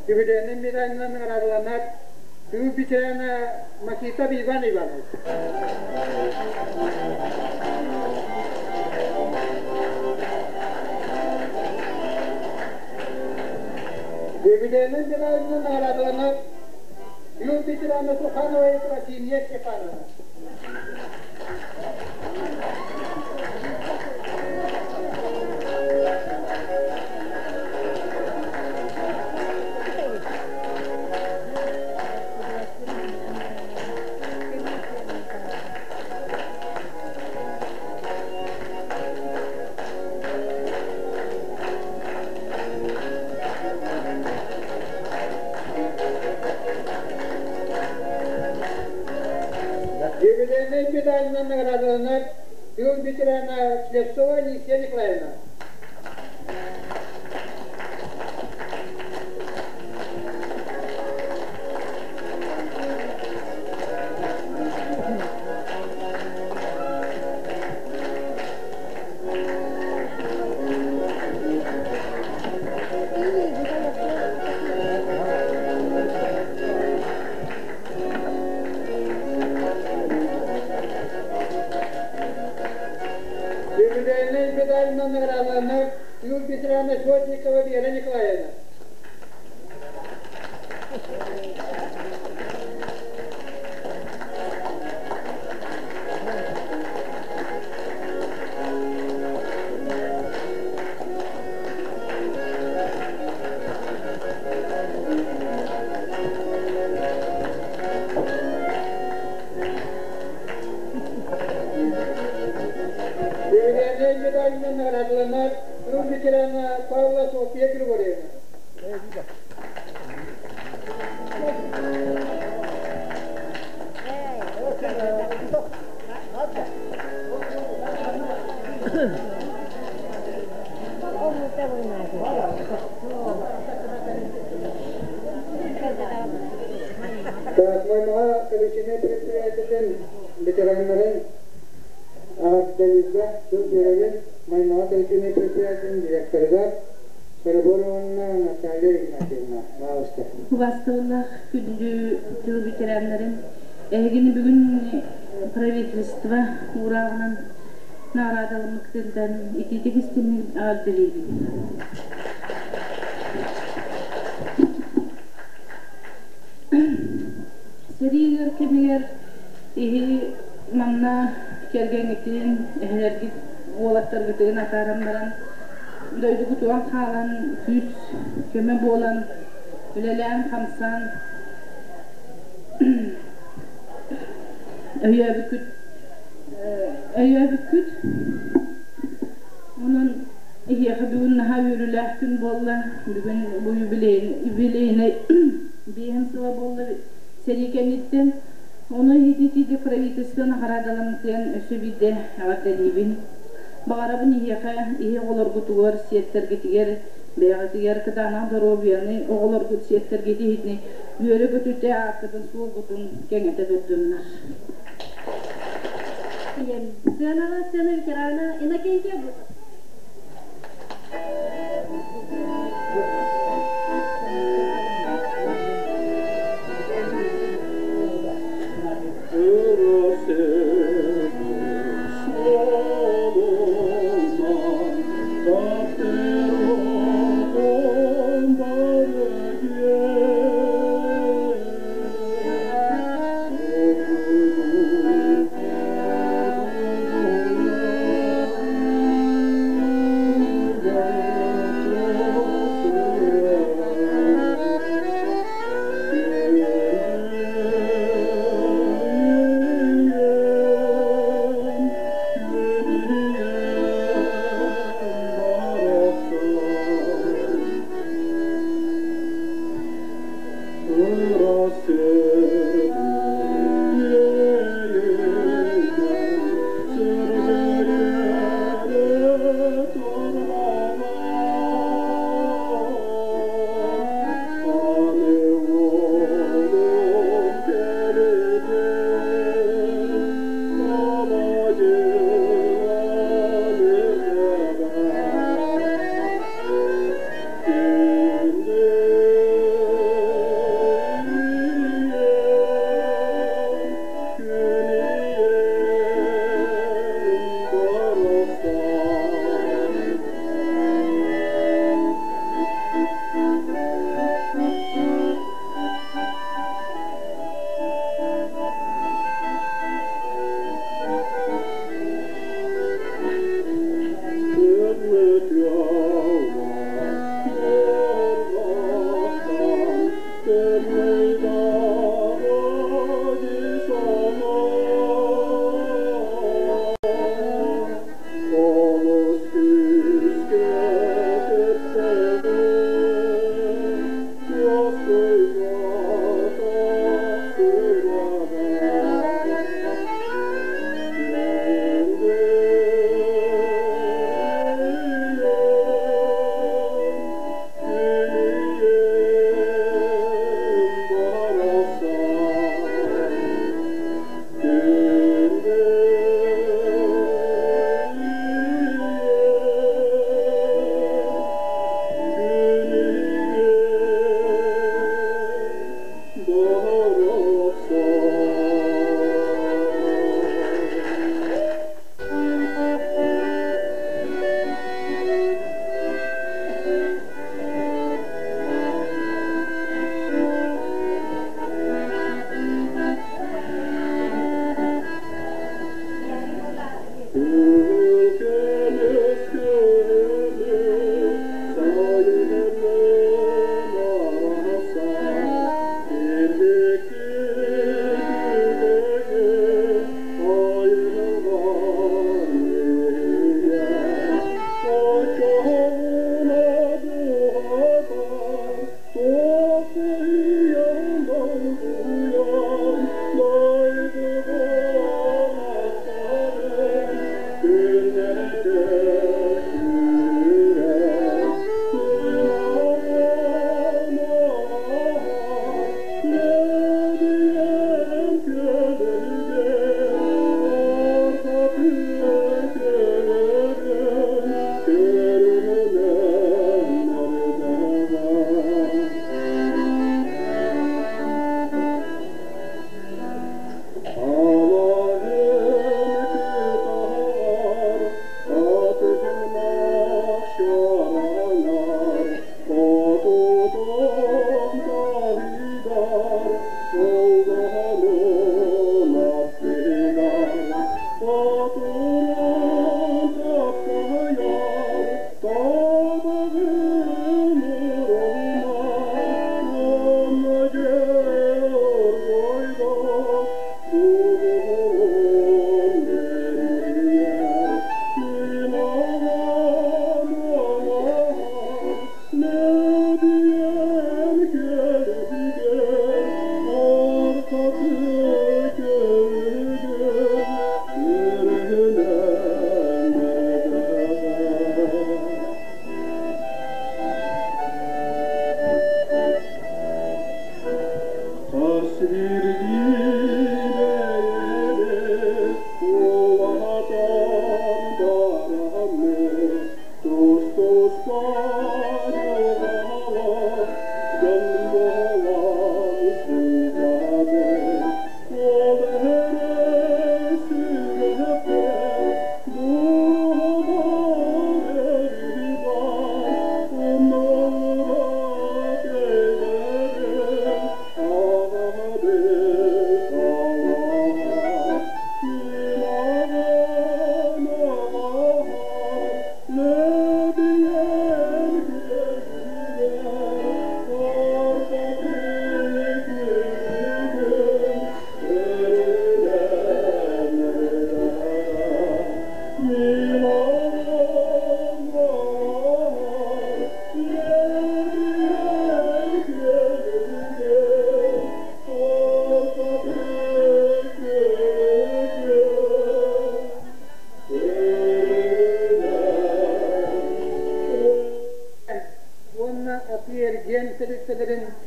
Юбилейный медалынан наҕараадаланар тыыл ветерана Макитов Иван Иванович. Юбилейный медалынан наҕараадаланар тыыл ветерана Суханова Ефросинья Степановна. Юбилейный медалынан наградаланар тыыл ветерана Слепцова Алисия Николаевна. Юбилейный медалынан наградаланар тыыл ветерана Сотникова Вера Николаевна. Юбилейный медалынан наградаланар тыыл ветерана Павла Софья Григорьевна. Так, Маймаҕа коллективнай предприятиетын ветераннарын эҕэрдэлииргэ тыл биэрэбин Маймаҕа коллективнай предприятиетын директорыгар Сараборовна Наталья Игнатьевна. Пожалуйста. Убаастабыллаах күндү тыыл ветераннарын, эһигини бүгүн правительство уурааҕынан наҕараадаламмыккытыттан итиитик истиҥник эҕэрдэлиибин. Сэрии ыар кэмигэр иһи манна кэргэҥҥитин, эһэлэргит, уолаттаргытын атааран баран, дойдугутугар хаалан күүс көмө буолан, үлэлээн-хамсаан өйөөбүккүт өйөөбүккүт. Онон эһиэхэ бүгүн наһаа үөрүүлээх күн буолла. Бүгүн бу юбилейный биэһин сыла буолла сэрии кэнниттэн. Ону иһититиигэ правительство наҕараадаламмытыан өссө биирдэ эҕэрдэлиибин. Баҕарабын эһиэхэ иһи оҕолоргутугар, сиэттэргитигэр, бэйэҕитигэр кытаанах доруобуйаны, оҕолоргут сиэттэргит иһитини үөрэ-көтүтэ ааккытын суолгутун кэҥэтэ турдуннар. Сыанаҕа сцена ветерана Иннокентий Обутов.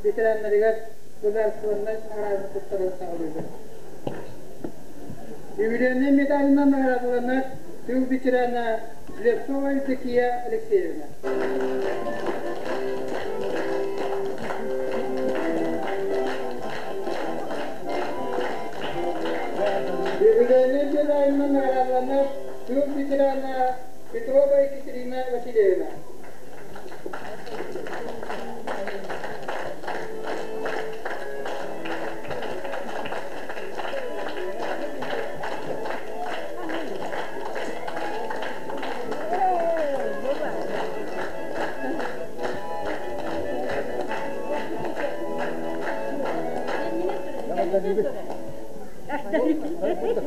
ветераннарыгар государственнай наҕараада туттаран саҕалыыбыт. Юбилейнай медалынан наҕараадаланар тыыл ветерана Слепцова Евдокия Алексеевна. Юбилейнай медалынан наҕараадаланар тыыл ветерана Петрова Екатерина Васильевна.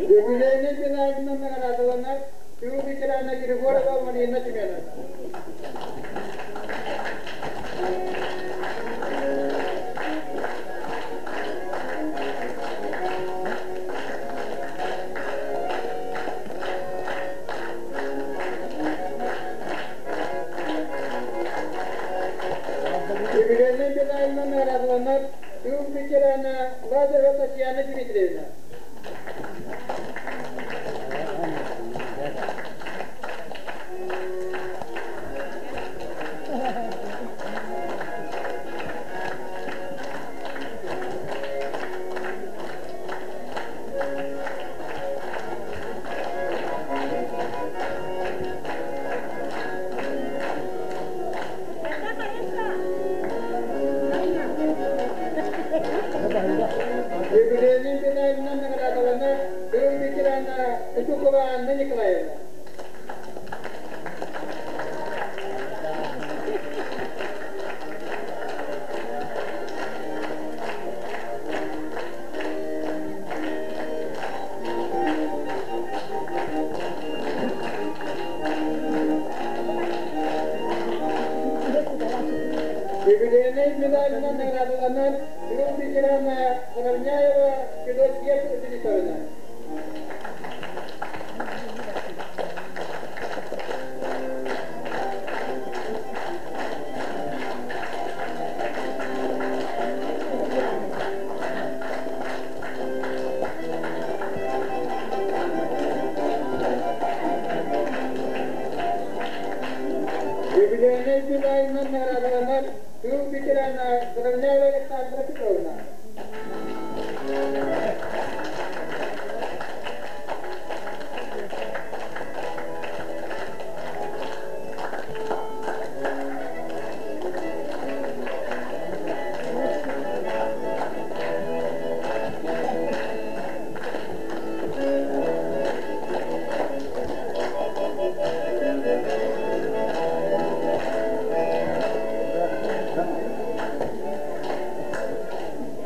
Юбилейный медалынан наградаланар тыыл ветерана Григорьева Марина Семеновна. Юбилейный медалынан наградаланар тыыл ветерана Лазарева Татьяна Дмитриевна. Юбилейный медалынан наградаланар тыыл ветерана Кутукова Анна Николаевна. Юбилейный медалынан наградаланар тыыл ветерана Сравняева Федосия Филипповна. Юбилейный медалынан наградаланар тыыл ветерана Сравняева Александра Петровна.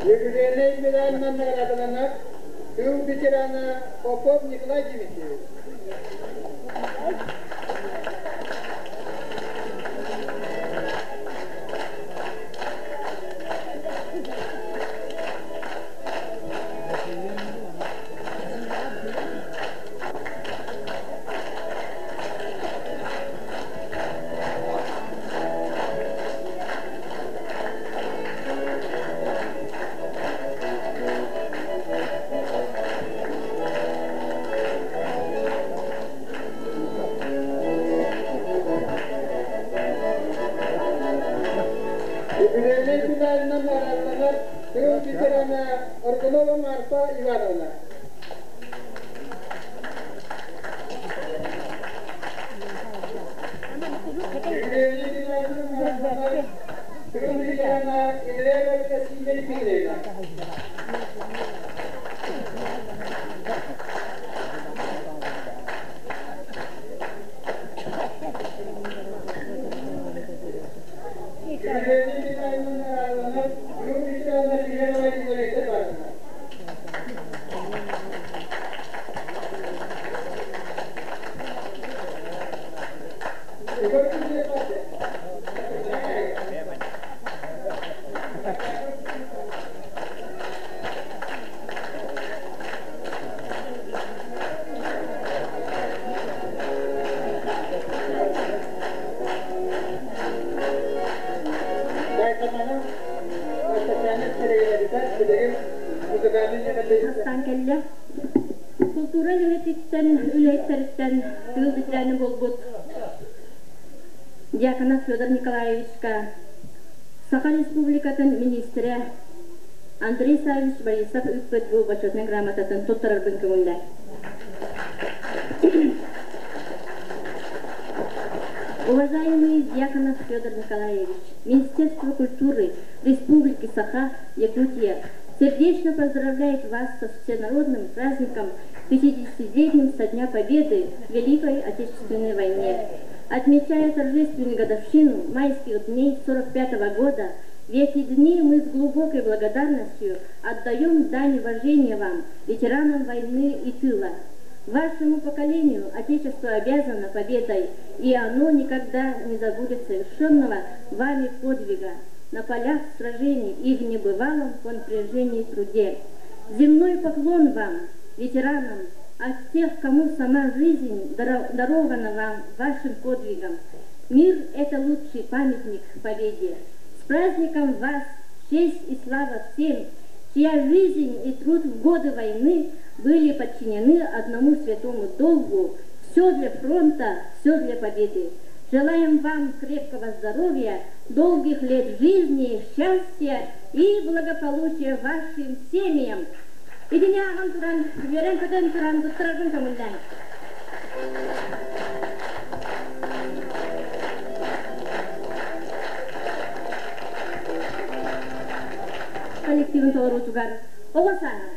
Юбилейный медалынан наградаланар тыыл ветерана Попов Николай Дмитриевич. Юбилейный медалынан наградаланар тыыл ветерана Аргунова Марфа Ивановна. Юбилейный медалынан наградаланар тыыл ветерана Ильяева Касимия Дмитриевна. Юбилейный медалынан наградаланар тыыл ветерана Семенова Елизавета Ивановна. тираан кэллэ. Култуура үлэһититтэн, үлэһиттэриттэн тыыл ветераны буолбут Дьяконов Федор Николаевичка Саха Республикатын министрэ Андрей Саввич Борисов ыыппыт бу бочуотунай грамотатын туттарарбын көҥүллэр. Уважаемый Дьяконов Федор Николаевич, Министерство культуры Республики Саха, Якутия сердечно поздравляет вас со всенародным праздником 50-летним со Дня Победы в Великой Отечественной войне. Отмечая торжественную годовщину майских дней 45 года, в эти дни мы с глубокой благодарностью отдаем дань уважения вам, ветеранам войны и тыла. Вашему поколению Отечество обязано победой, и оно никогда не забудет совершенного вами подвига на полях сражений и в небывалом по напряжении труде. Земной поклон вам, ветеранам, от тех, кому сама жизнь дарована вам вашим подвигом. Мир – это лучший памятник победе. С праздником вас, честь и слава всем, чья жизнь и труд в годы войны были подчинены одному святому долгу – все для фронта, все для победы. Желаем вам крепкого здоровья, долгих лет жизни, счастья и благополучия вашим семьям. Итини ааҕан туран, үөрэн-көтөн туран туттарарбын көҥүллээҥ. Коллективын толоруутугар оҕо сааһа.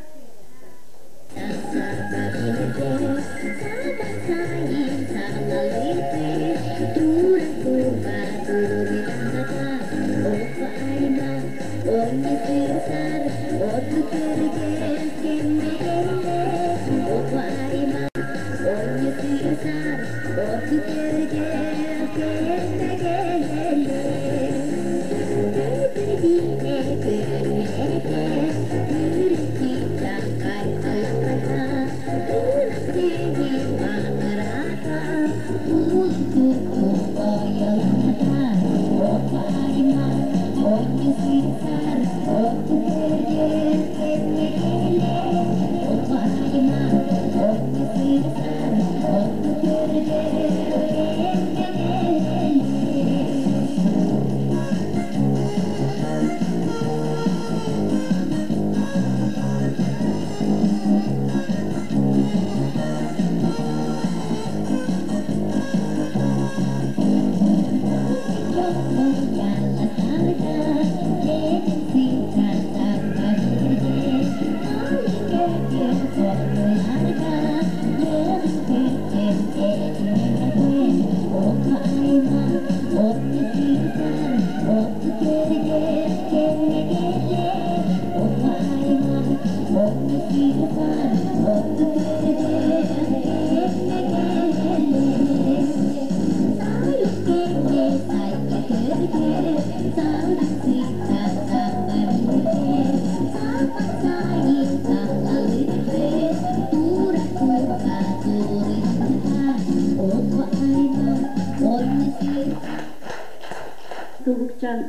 Тулукчан.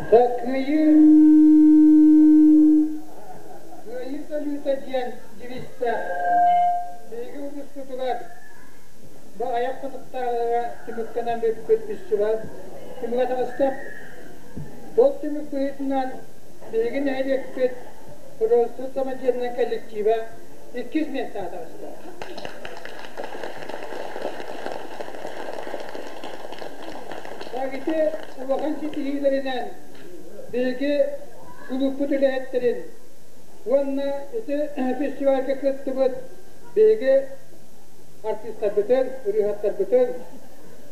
Кыайыы Кыайыы салюта диэн девизтээх биһиги улууспутугар бу айах хонуктааҕыга түмүктэнэн бүппүт фестиваль түмүгэ таҕыста. Ол түмүк быһыытынан биһиги нэһилиэкпит художественнай самодеятельнай коллектива иккис миэстэҕэ таҕыста. Ити улахан ситиһиилэринэн биһиги кулууппут үлэһиттэрин уонна ити фестивальга кыттыбыт биһиги артыыстарбытын, ырыаһыттарбытын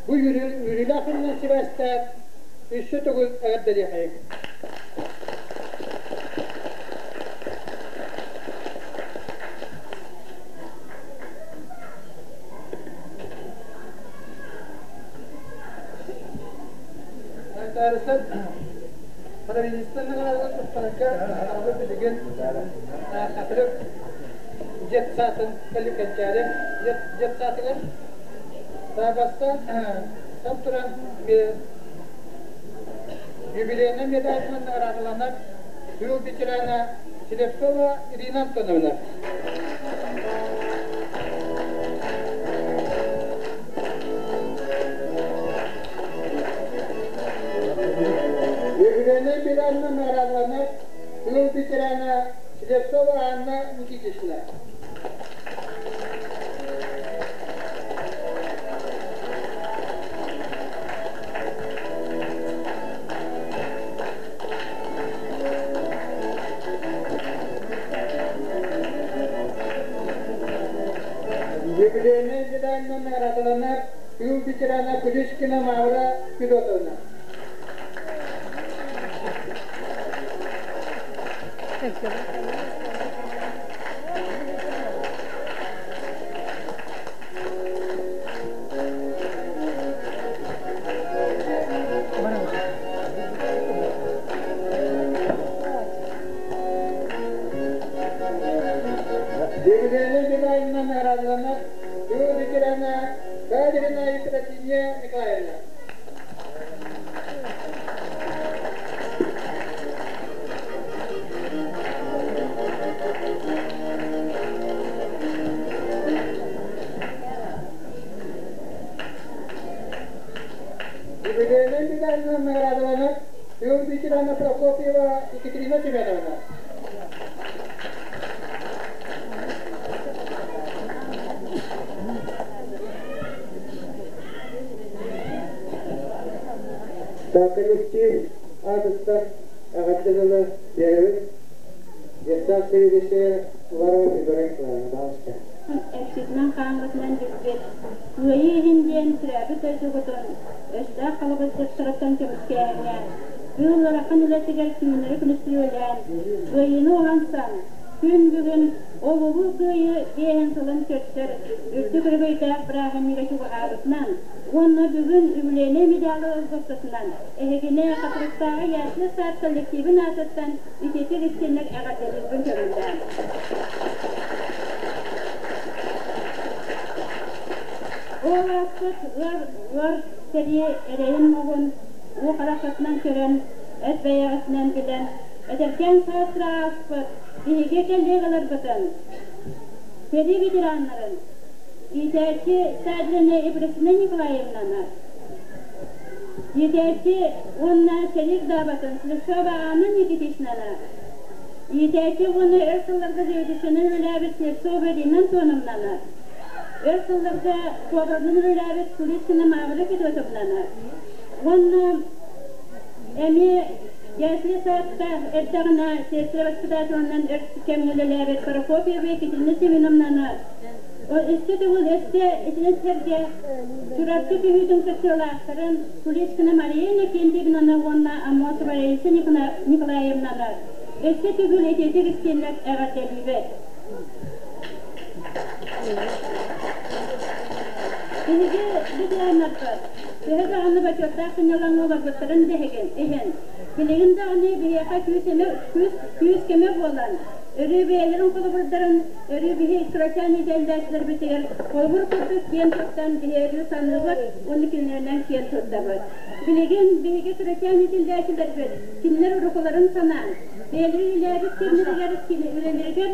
бу үөрүүлээх күнүнэн сибээстээн өссө төгүл эҕэрдэлиэхэйиҥ. Татарстан правительственный туттарга аҕабы билигин Хатырык детсатын кэликэнчээри детсатыгар бастаан там туран юбилейный медалынан наҕараадаланар тыыл ветерана Слепцова Ирина Антоновна. Юбилейный медалынан наҕараадаланар тыыл ветерана Слепцова Анна Никитична. Юбилейный медалынан наҕараадаланар тыыл ветерана Куличкина Мавра Федотовна. Юбилейный медалынан наҕараадаланар тыыл ветерана Кадрина Евдокия Николаевна. Юбилейный медалынан наҕараадаланар тыыл ветерана Прокопьева Екатерина Семеновна. Коллектив аатыттан эҕэрдэ тылы биэрэбин. Детсад сэбиэдиссэйэ Уварова Федора Николаевна, пожалуйста. Экситинэн хааммытынан бүппүт. Кыайыы иһин диэн төрөөбүт дойдугутун өстөөх халабырдьыттарыттан көмүскээһиҥҥэ, тыыл ыарахан үлэтигэр түүннэри күнүстэри үлэлээн, кыайыыны уһансан, күн бүгүн ол Улуу Кыайыы биэһин сылын көрсөр үрдүк өрөгөйдөөх бырааһынньыга чугаһаабытынан уонна бүгүн үбүлүөйнэй медалы ылбыппытынан эһигини Хатырыктааҕы ясли сад коллективын аатыттан ититик истинник эҕэрдэлиирбин көҥүллээҥ. Ол ааспыт ыар ыар сэрии эрэйин-моһун уу хараххытынан көрөн, эт бэйэҕитинэн билэн, эдэркээн саастара ааспыт биһиги коллегаларбытын, сэрии ветераннарын, иитээччи Садрина Ефросинья Николаевнаны, иитээччи уонна сэрии даабатын Слепцова Анна Никитичнаны, иитээччи уонна өр сылларга заведующайынан үлэлээбит Слепцова Ирина Антоновнаны, өр сылларга поварынан үлэлээбит Куличкина Мавра Федотовнаны уонна эмиэ ясли саадка эрдэҕинэ сестра воспитателынан өр кэмҥэ үлэлээбит Прокопьева Екатерина Семеновнаны өссө төгүл өссө итини сэргэ Чурапчы түһүүтүн кыттыылаахтарын Куличкина Мария Иннокентьевнаны уонна Аммосова Раиса Николаевнаны өссө төгүл итиитик истиҥник эҕэрдэлиибит. Биһиги ветераннарбыт төһө даҕаны бочуоттаах сынньалаҥҥа олорбуттарын да иһин, билигин даҕаны биһиэхэ күүс-көмө буолан, Өрүү бэйэлэрин холобурдарын өрүү биһи кырачаан иитэллээччилэрбитигэр холобур курдук киэн туттан биһи өрүү саныыбыт уонна кинилэринэн киэн туттабыт. Билигин биһиги кырачаан иитиллээччилэрбит кинилэр урукуларын санаан, бэйэлэрин үлээбит кэмнэригэр үлэлэригэр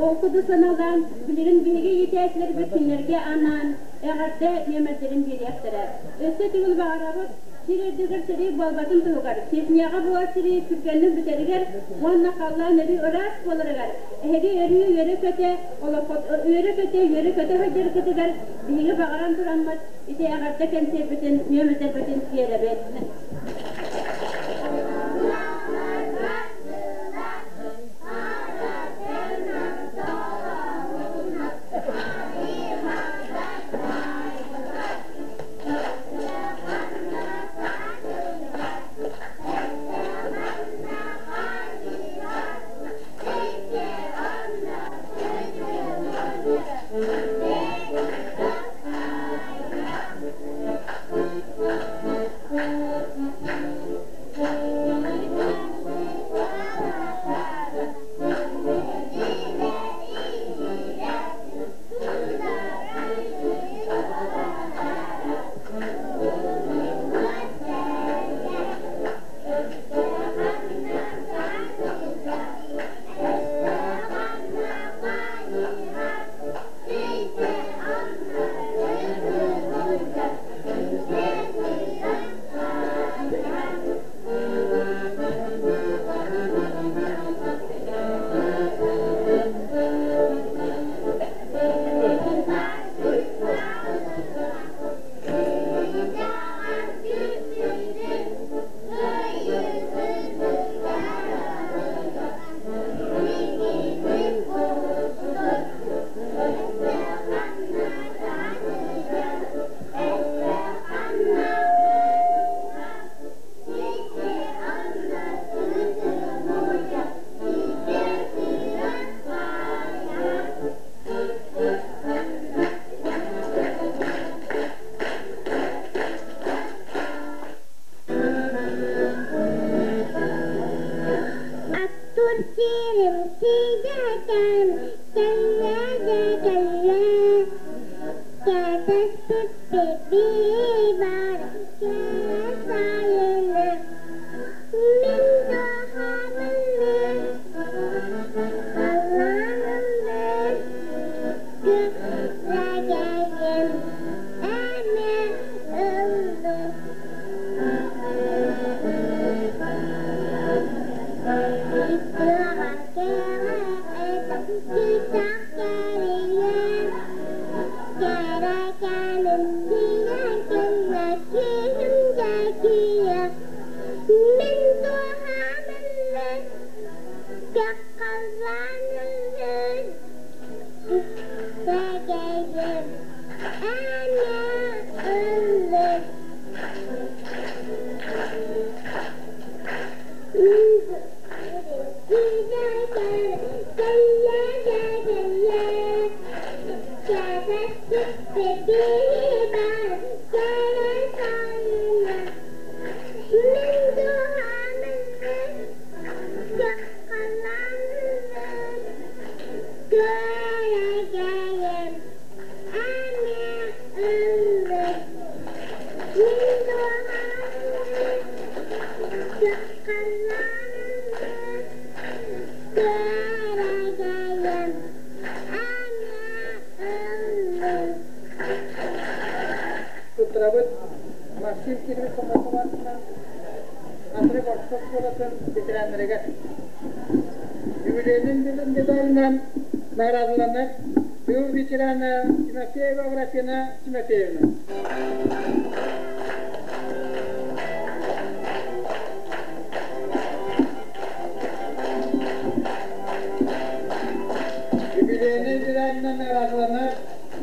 ол курдук санаалаан, билигин биһиги иитээччилэрбит кинилэргэ анаан эҕэрдэ нүөмэрдэрин биэриэхтэрэ. Өссө төгүл баҕарабыт сир үрдүгэр сэрии буолбатын туһугар, Чечняҕа буолар сэрии түргэнник бүтэригэр уонна халлаан өрүү ыраас буоларыгар, эһиги өрүү үөрэ-көтө, үөрэ-көтө, үөрэ-көтө сылдьаргытыгар биһиги баҕаран тураммыт ити эҕэрдэ кэнсиэрбитин, нүөмэрдэрбитин биэрэбит. Туттарабыт Максим Кирович Томатоватынан Андрей Борцов куоратын ветераннарыгар юбилейнин медалынан наградаланар тыыл ветерана Тимофеева Аграфена Тимофеевна. Юбилейный медалынан наградаланар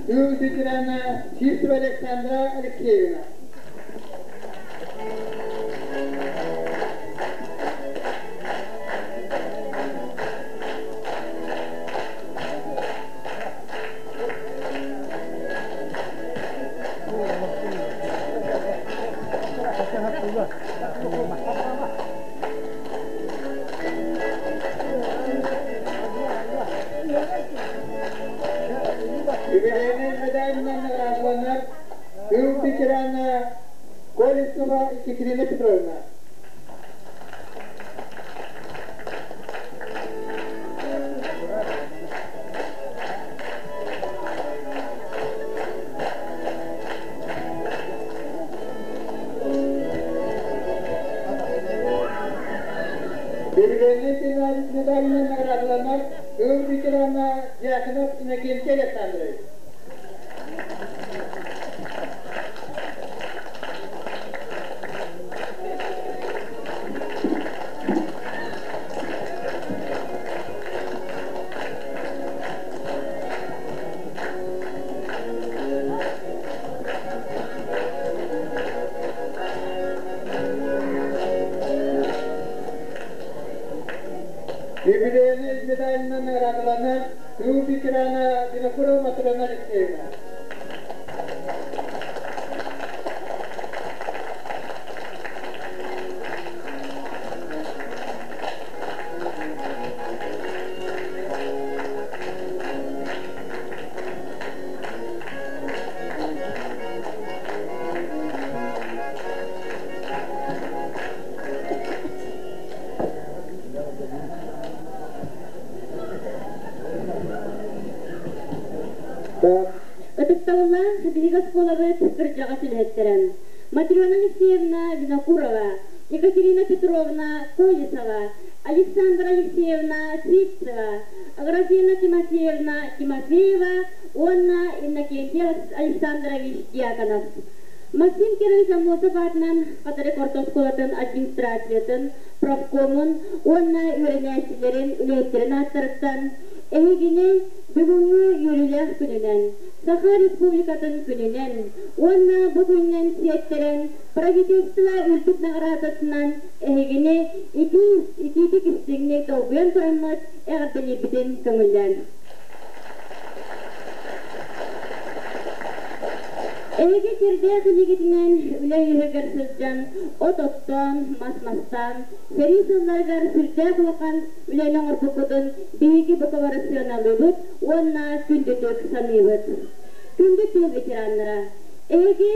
тыыл ветерана Сивцева Александра Алексеевна. Колесова Екатерина Петровна. Юбилейный медалынан наградаланар тыл ветерана Дьяконов Иннокентий Александрович. Юбилейный медалынан наградаланар тыл ветерана Винокурова Матрена Алексеевна. Ытыктабыллаах биһиги оскуолабыт кырдьаҕас үлэһиттэрин Матрена Алексеевна Винокурова, Екатерина Петровна Колесова, Александра Алексеевна Сивцева, Аграфена Тимофеевна Тимофеева уонна Иннокентий Александрович Дьяконов. Максим Кирович Аммосов аатынан Хатырык орто оскуолатын администрациятын, профкомун уонна үөрэнээччилэрин үлэһиттэрин ааттарыттан эһигини бүгүҥҥү үөрүүлээх күнүнэн, Саха Республикатын күнүнэн уонна бу күнүнэн сиэттэрэн правительство үрдүк наҕараадатынан эһигини итии итиитик истиҥник долгуйан тураммыт эҕэрдэлиирбитин көҥүллээн. Эһиги сирдээх илиигитинэн үлэ үөһүгэр сылдьан, от оттоон, мас мастаан, сэрии сылларыгар сүрдээх улахан үлэни оҥорбуккутун биһиги бука бары сыаналыыбыт уонна күндүтүк саныыбыт. Күндү тыыл ветераннара, эһиги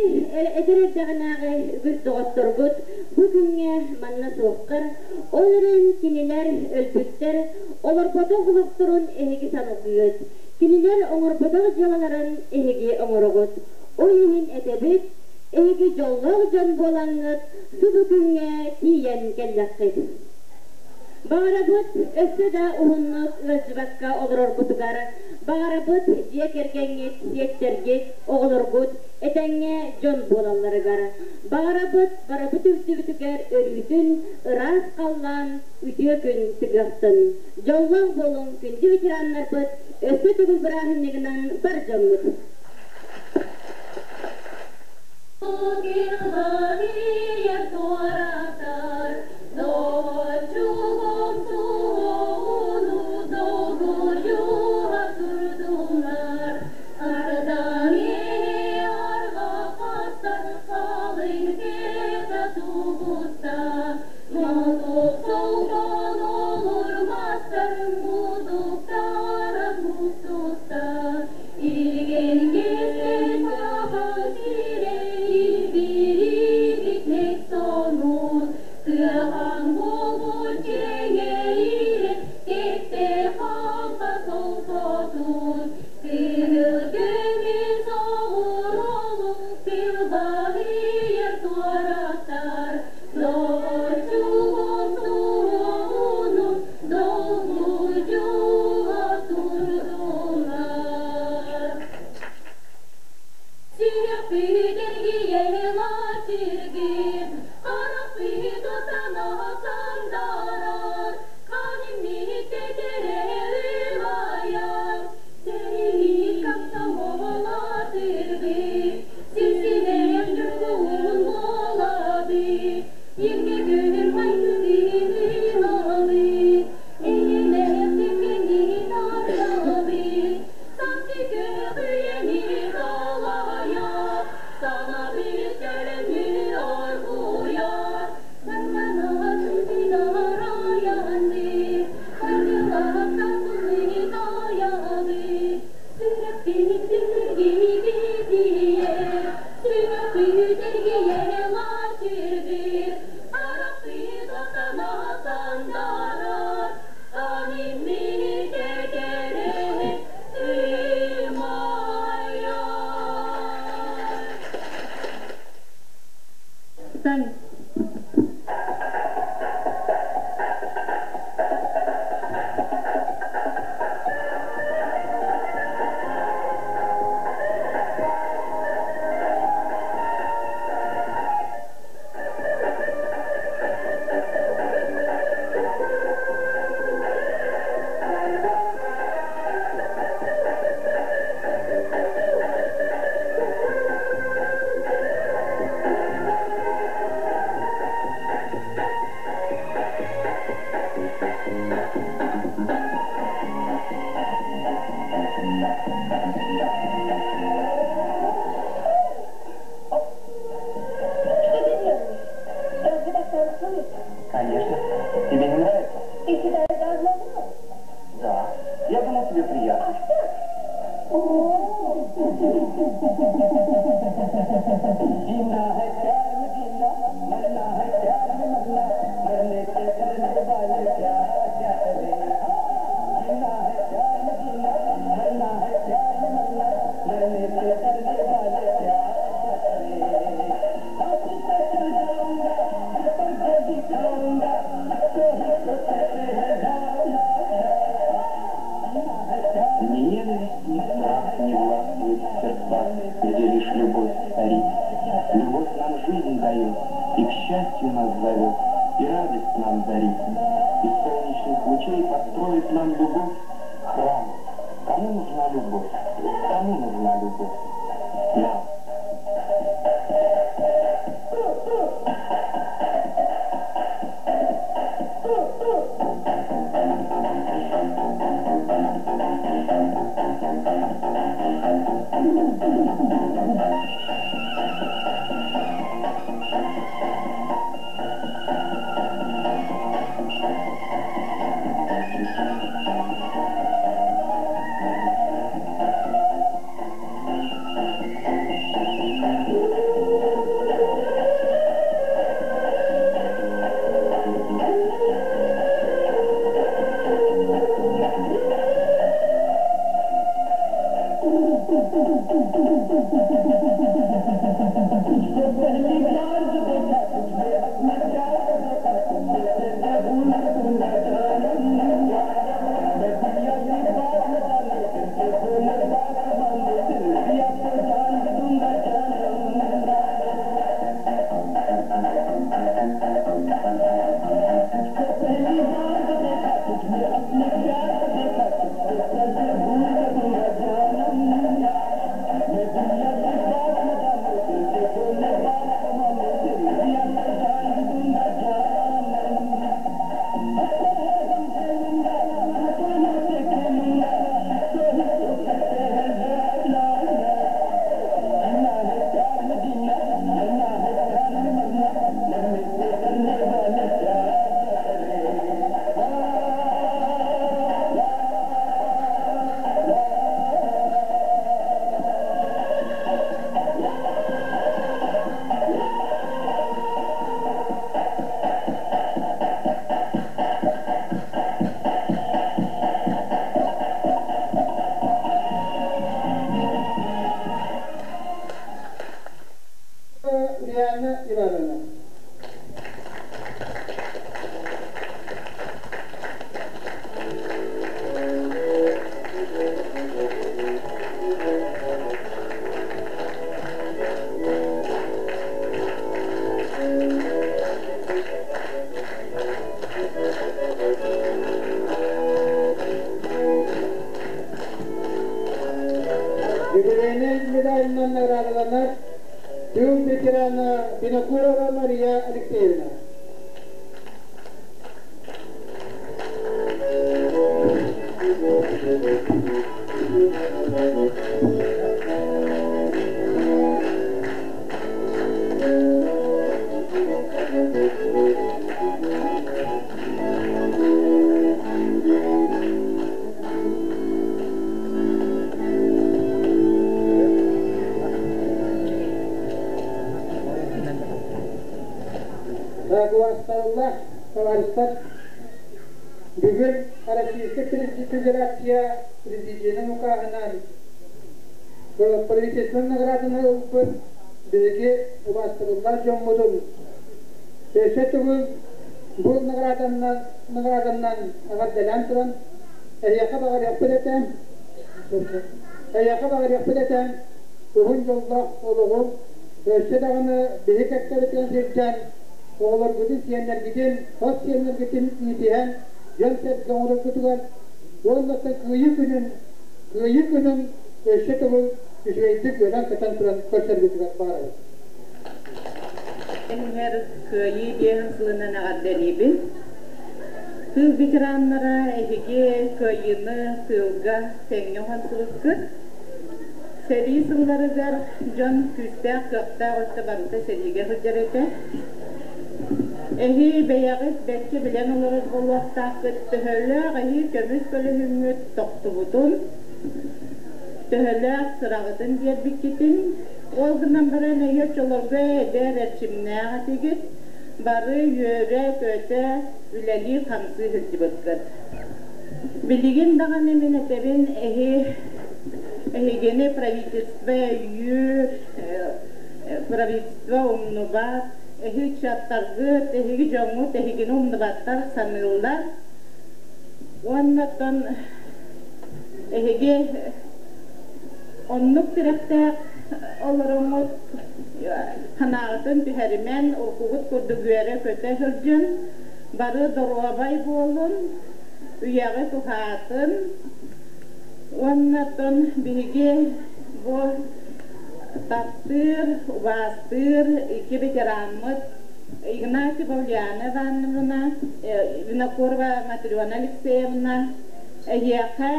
эдэр эрдэҕинээҕи үгүс доҕотторгут бу күҥҥэ манна суохтар, ол эрэн кинилэр өлбүттэр, олорботох олохторун эһиги саныгыыт. Кинилэр оҥорботох дьыалаларын эһиги оҥороҕут. Ол иһин этэбит, эһиги дьоллоох дьон буолаҥҥыт субу күҥҥэ тиийэн кэллэххит. Баҕарабыт өссө да уһуннук ыалдьыбакка олороргутугар, баҕарабыт дьиэ кэргэҥҥит, сиэттэргит, оҕолоргут этэҥҥэ дьон буолалларыгар. Баҕарабыт барыбыт үрдүбүтүгэр өрүүтүн ыраас халлаан үтүө күн тыгыахтын. Дьоллоох буолуҥ күндү ветераннарбыт, өссө төгүл бырааһынньыгынан бар дьоммут! Ытыстаҥ. Что ты делаешь? Разве так танцуют? Конечно. Тебе не нравится? Ты считаешь, должно было? Да. Я думал, тебе приятно. Ах так? जीना है प्यार में जीना, मरना है प्यार में मरना, मरने से डरने वाले प्यार क्या करे। जीना है प्यार में जीना, मरना है प्यार में मरना, मरने से डरने वाले प्यार क्या करे। हाथी पे चढ़ जाऊंगा, पर गोली खाऊंगा, इसको ही तो कहते हैं ला ला ला। Ни ненависть, ни страх не властвуют в сердцах, где лишь любовь царит. Любовь нам жизнь дает, и к счастью нас зовет, и радость нам дарит. Из солнечных лучей построит нам любовь храм. Кому нужна любовь? Кому нужна любовь? Нам. तुझको पहली बार जो देखा, तुझमें अपना प्यार देखा, तुझसे कैसे भूल सकूंगा जानम। मैं दुनिया की बात न जाने, दिल के बोले बात माने, दिल दिया तो जान भी दूंगा जानम। तुझको पहली बार जो देखा, तुझमें अपने प्यार को देखा, तुझसे कैसे भूल सकूंगा जानम। मैं दुनिया की बात न जाने, दिल के बोले बात माने, दिल दिया तो जान भी दूंगा जानम। हर दम खेलूंगा, फूलों से खेलूंगा, इसको ही तो कहते हैं ला ला ला। जीना है प्यार में जीना, मरना है प्यार में मरना, मरने से डरने वाले प्यार क्या करे। ला, ला, ला। Ульяна Ивановна. Юбилейнай медалынан наградаланар тыыл ветерана Винокурова Мария Алексеевна. Убаастабыллаах табаарыстар, бүгүн Российскай Федерация Президенин укааһынан правительство награданы ылбыт биһиги убаастабыллаах дьоммутун Өссө төгүл бу наҕарааданнан наҕарааданнан эҕэрдэлээн туран, эһиэхэ баҕарыахпыт этэ, эһиэхэ баҕарыахпыт этэ, уһун дьоллоох олоҕу, өссө даҕаны биһи кэккэбитигэр сылдьан, оҕолоргутун, сиэннэргитин, хос сиэннэргитин иитиһэн, дьон-сэргэ оҥороргутугар уонна Кыайыы күнүн, Кыайыы күнүн өссө төгүл үчүгэйдик үөрэн-көтөн туран көрсөргүтүгэр баҕарабыт. Иһэр Кыайыы биэһин сылынан эҕэрдэлиибин. Тыыл ветераннара эһиги Кыайыыны тыылга тэҥҥэ уһансыбыккыт. Сэрии сылларыгар дьон күүстээх, кыахтаах өттө барыта сэриигэ сылдьар этэ. Эһи бэйэҕит бэркэ билэн олорор буолуохтааххыт, төһөлөөх эһи көмүс көлөһүҥҥүт тохтубутун, төһөлөөх сыраҕытын биэрбиккитин. Ол гынан баран эһи оччолорго эдэр эрчимнээх этигит, бары үөрэ-көтө үлэлии-хамсыы сылдьыбыккыт. Билигин даҕаны мин этэбин, эһи эһигини правительство өйүүр, правительство умнубат, эһи ыччаттаргыт, эһиги дьоҥҥут эһигини умнубаттар саныыллар. Уонна оттон эһиги оннук тирэхтээх олороҥҥут санааҕытын түһэримэн, уруккугут курдук үөрэ-көтө сылдьын, бары доруобай буолун, үйэҕит уһаатын. Уонна оттон биһиги бу таптыыр, убаастыыр икки ветераммыт Игнатьева Ульяна Ивановна, Винокурова Матрена Алексеевна эһиэхэ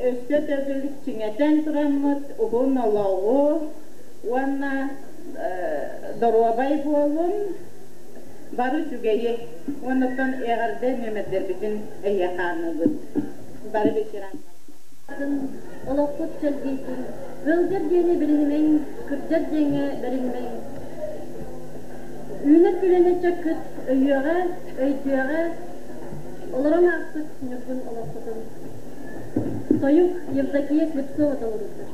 өссө төгүл чиҥэтэн тураммыт уһун олоҕу уонна доруобай буолун, бары үчүгэйи уонна оттон эҕэрдэ нүөмэрдэрбитин эһиэхэ аныыбыт. Бары ветераннар. Олохпут чэлгийдин, ыалдьар диэни билинимэҥ, кырдьар диэҥҥэ бэринимэҥ. Үүнэр көлүөнэ ыччаккыт өйүөҕэ, өйдүөҕэ, олорон ааспыт ньургун олоххутун. Тойук Евдокия Слепцова толоруутугар.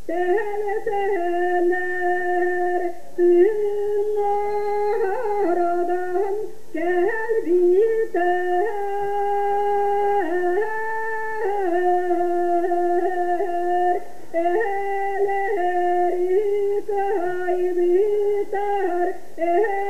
Тэһэлэ-тэһэлэр тыыннарадан кэлбитэр, эһэлэри кыайбытар, эһэлэри.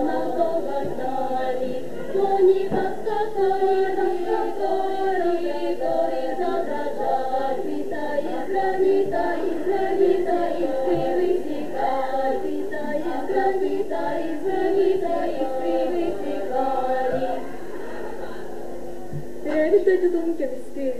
нам повертали, Кони поскакали, горы, горы задрожали, из гранита, из гранита, искры высекали, из гранита, из гранита, искры высекали. Төрөөбүт дойдутун көмүскүү.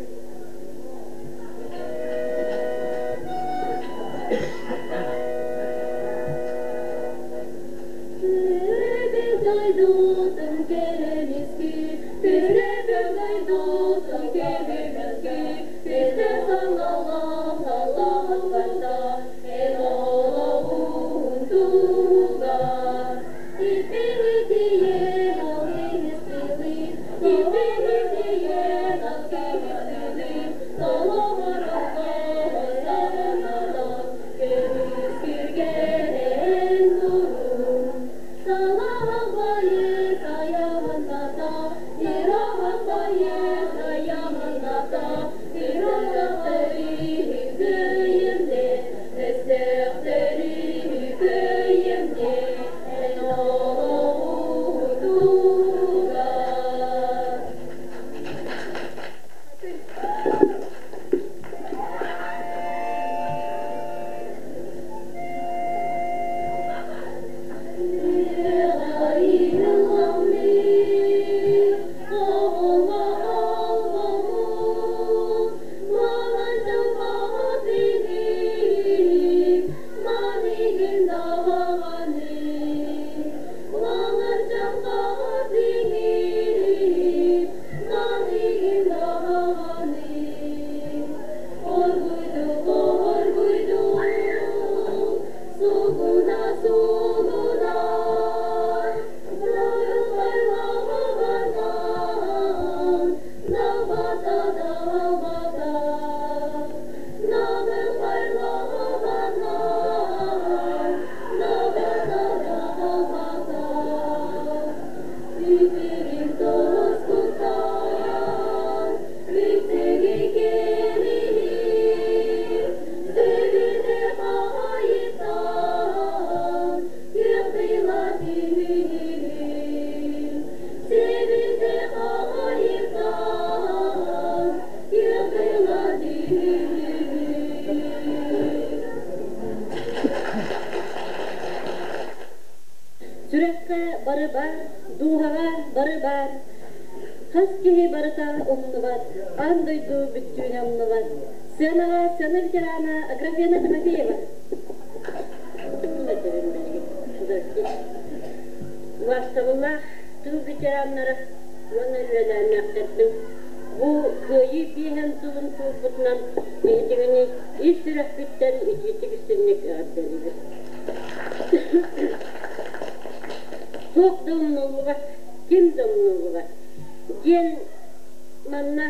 Төрөөбүт дойдутун көмүскүү, төрөөбүт дойдутун көмүскүү, Күстэ салалаах алаһыгында, эн олоҕун туһугар. Иппиритиен ол иһистили, иппиритиен ол көмүскүлү, Солоҕорокко саҕынаран, көмүскүргэн турун. Салаһабайы саяманата, Ираһабайы саяманата, Ираһабайы күйімде, Өстөктөрү көйүмде, Эн олоҕун туһугар. Сугуна, сугуна, Сүрэххэ бары бар, дууһаҕа бары бар. Хас киһи барыта умнубат, аан дойду бүттүүнэ умнубат. Сыанаҕа сцена ветерана Аграфена Тимофеева. Убаастабыллаах тыл ветераннара уонна үөлээннээхтэрбин бу Кыайыы биэһэн сылын туолбутунан эһигини ис сүрэхпиттэн итиитик истиҥник эҕэрдэлиибин. Туох да умнуллубат, ким да умнуллубат диэн манна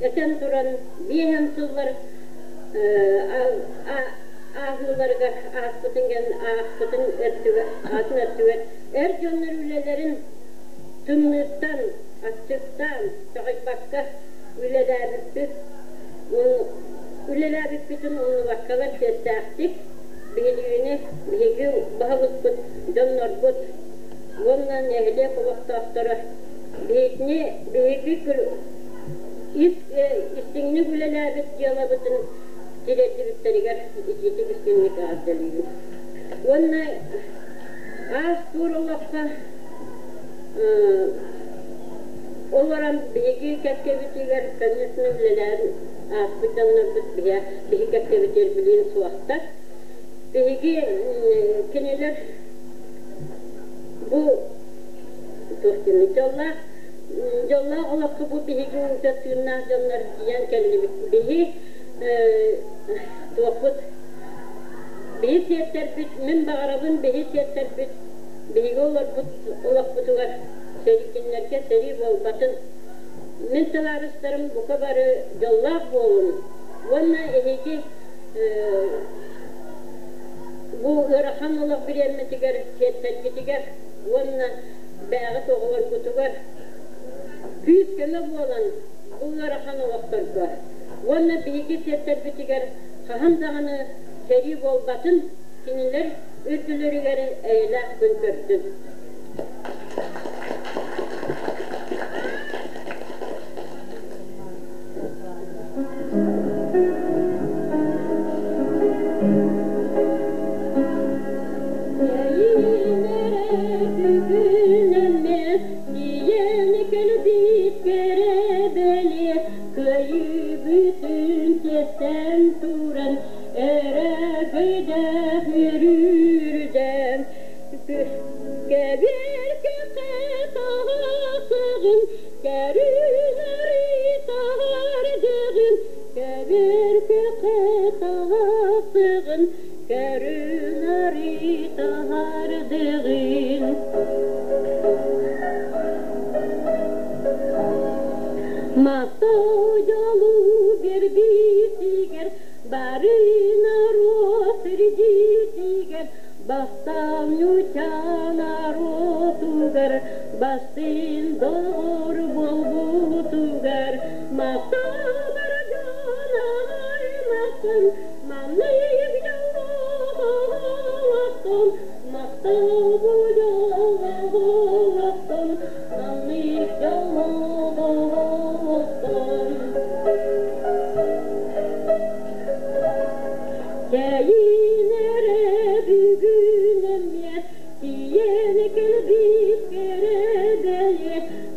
этэн туран биэһэн сыллар ааһыыларыгар ааспытын кэн аахпытын өртүгэр атын өртүгэр эр дьоннор үлэлэрин тымныыттан аччыктаан чаҕыйбакка үлэлээбиппит үлэлээбиппитин умнубаккалар чиэстээхтик биһигини биһиги баһылыкпыт дьоннорбут уонна нэһилиэк олохтоохторо биһигини биһиги ис истиҥник үлэлээбит дьыалабытын тириэрдибиттэригэр итиитик истиҥник эҕэрдэлиибин. Уонна аас-туор олоххо олорон биһиги кэккэбитигэр, конечно, үлэлээн ааспыт дьоннорбут биһи кэккэбитигэр билигин суохтар. Биһиги кинилэр бу туох диэний дьоллоох дьоллоох олоххо бу биһиги уута тыыннаах дьоннор тиийэн кэллибит. Биһи туохпут биһи сиэттэрбит, мин баҕарабын биһи сиэттэрбит биһиги олорбут олохпутугар сэрии кинилэргэ сэрии буолбатын. Мин табаарыстарым бука бары дьоллоох буолун уонна эһиги бу ыарахан олох бириэмэтигэр сиэттэргитигэр уонна бэйэҕит оҕолоргутугар күүс-көмө буолан бу ыарахан олохторго уонна биһиги сиэттэрбитигэр хаһан даҕаны сэрии буолбатын, кинилэр үрдүлэригэр эйэлээх күн көрдүн. Кэбиэр кэхэ таһаасыгын, Кэрүнэри таһардыгын, Кэбиэр кэхэ таһаасыгын, Кэрүнэри таһардыгын. Махтал дьолу биэрбитигэр, Бары норуот ирдиитигэр, Бастаан ньучча норуотугар, Бастыын доҕор буолбутугар, Махтал бар дьон аймахтан, Маннык дьоллоохтон, Махтал бу дьоллоохтон, Маннык дьоллоохтон. Кэйин эрэ бүгүн эмиэ тиийэн кэлбит кэрэ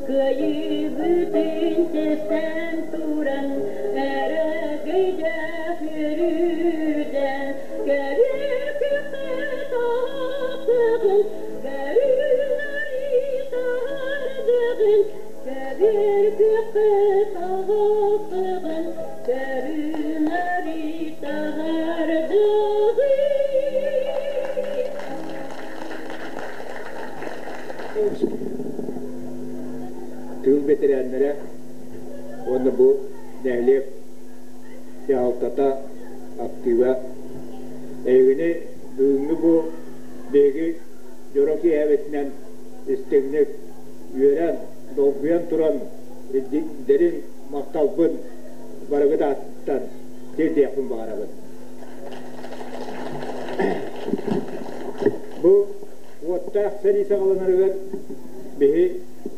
Кыайыыбытын чэстэн туран эрэгэйдээх үөрүүтэн кэбиэр күххэ таһаасыгын кэрүнэри таһардыгын кэбиэр күххэ таһаасыгын кэрүнэри таһардыгын. Тыыл бэтэрээннэрэ уонна бу нэһилиэк дьаһалтата, актыыба эһигини бүгүҥҥү бу биһиги дьоро киэһэбитинэн истиҥник үөрэн, долгуйан туран дириҥ махталбын барыгыт ааттан тиэрдиэхпин баҕарабын. Бу уоттаах сэрии саҕаланарыгар биһи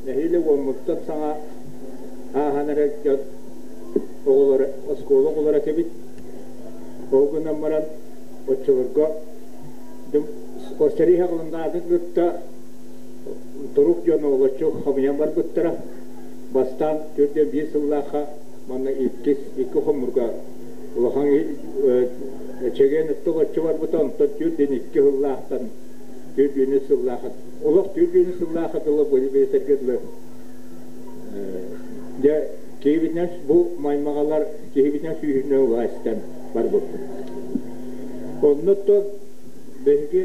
нэһиилэ уоммуттан саҥа ааһан эрэр дьон оҕолоро, оскуола оҕолоро этибит. Ол гынан баран оччолорго сэрии саҕаланаатын кытта турук дьон олоччу хомуйан барбыттара. Бастаан 41 сыллаахха манна иккис икки хомурга улахан чэгиэн өттө барбыта, онтон 42 сыллаахтан 43 сыллаах олох 43 сыллаахха дылы бэйэтэргэ дылы дьэ киһибитинэн бу маймаҕалар киһибитинэн сүүһүнэн улаастан барбыппыт. Оннуттан биһиги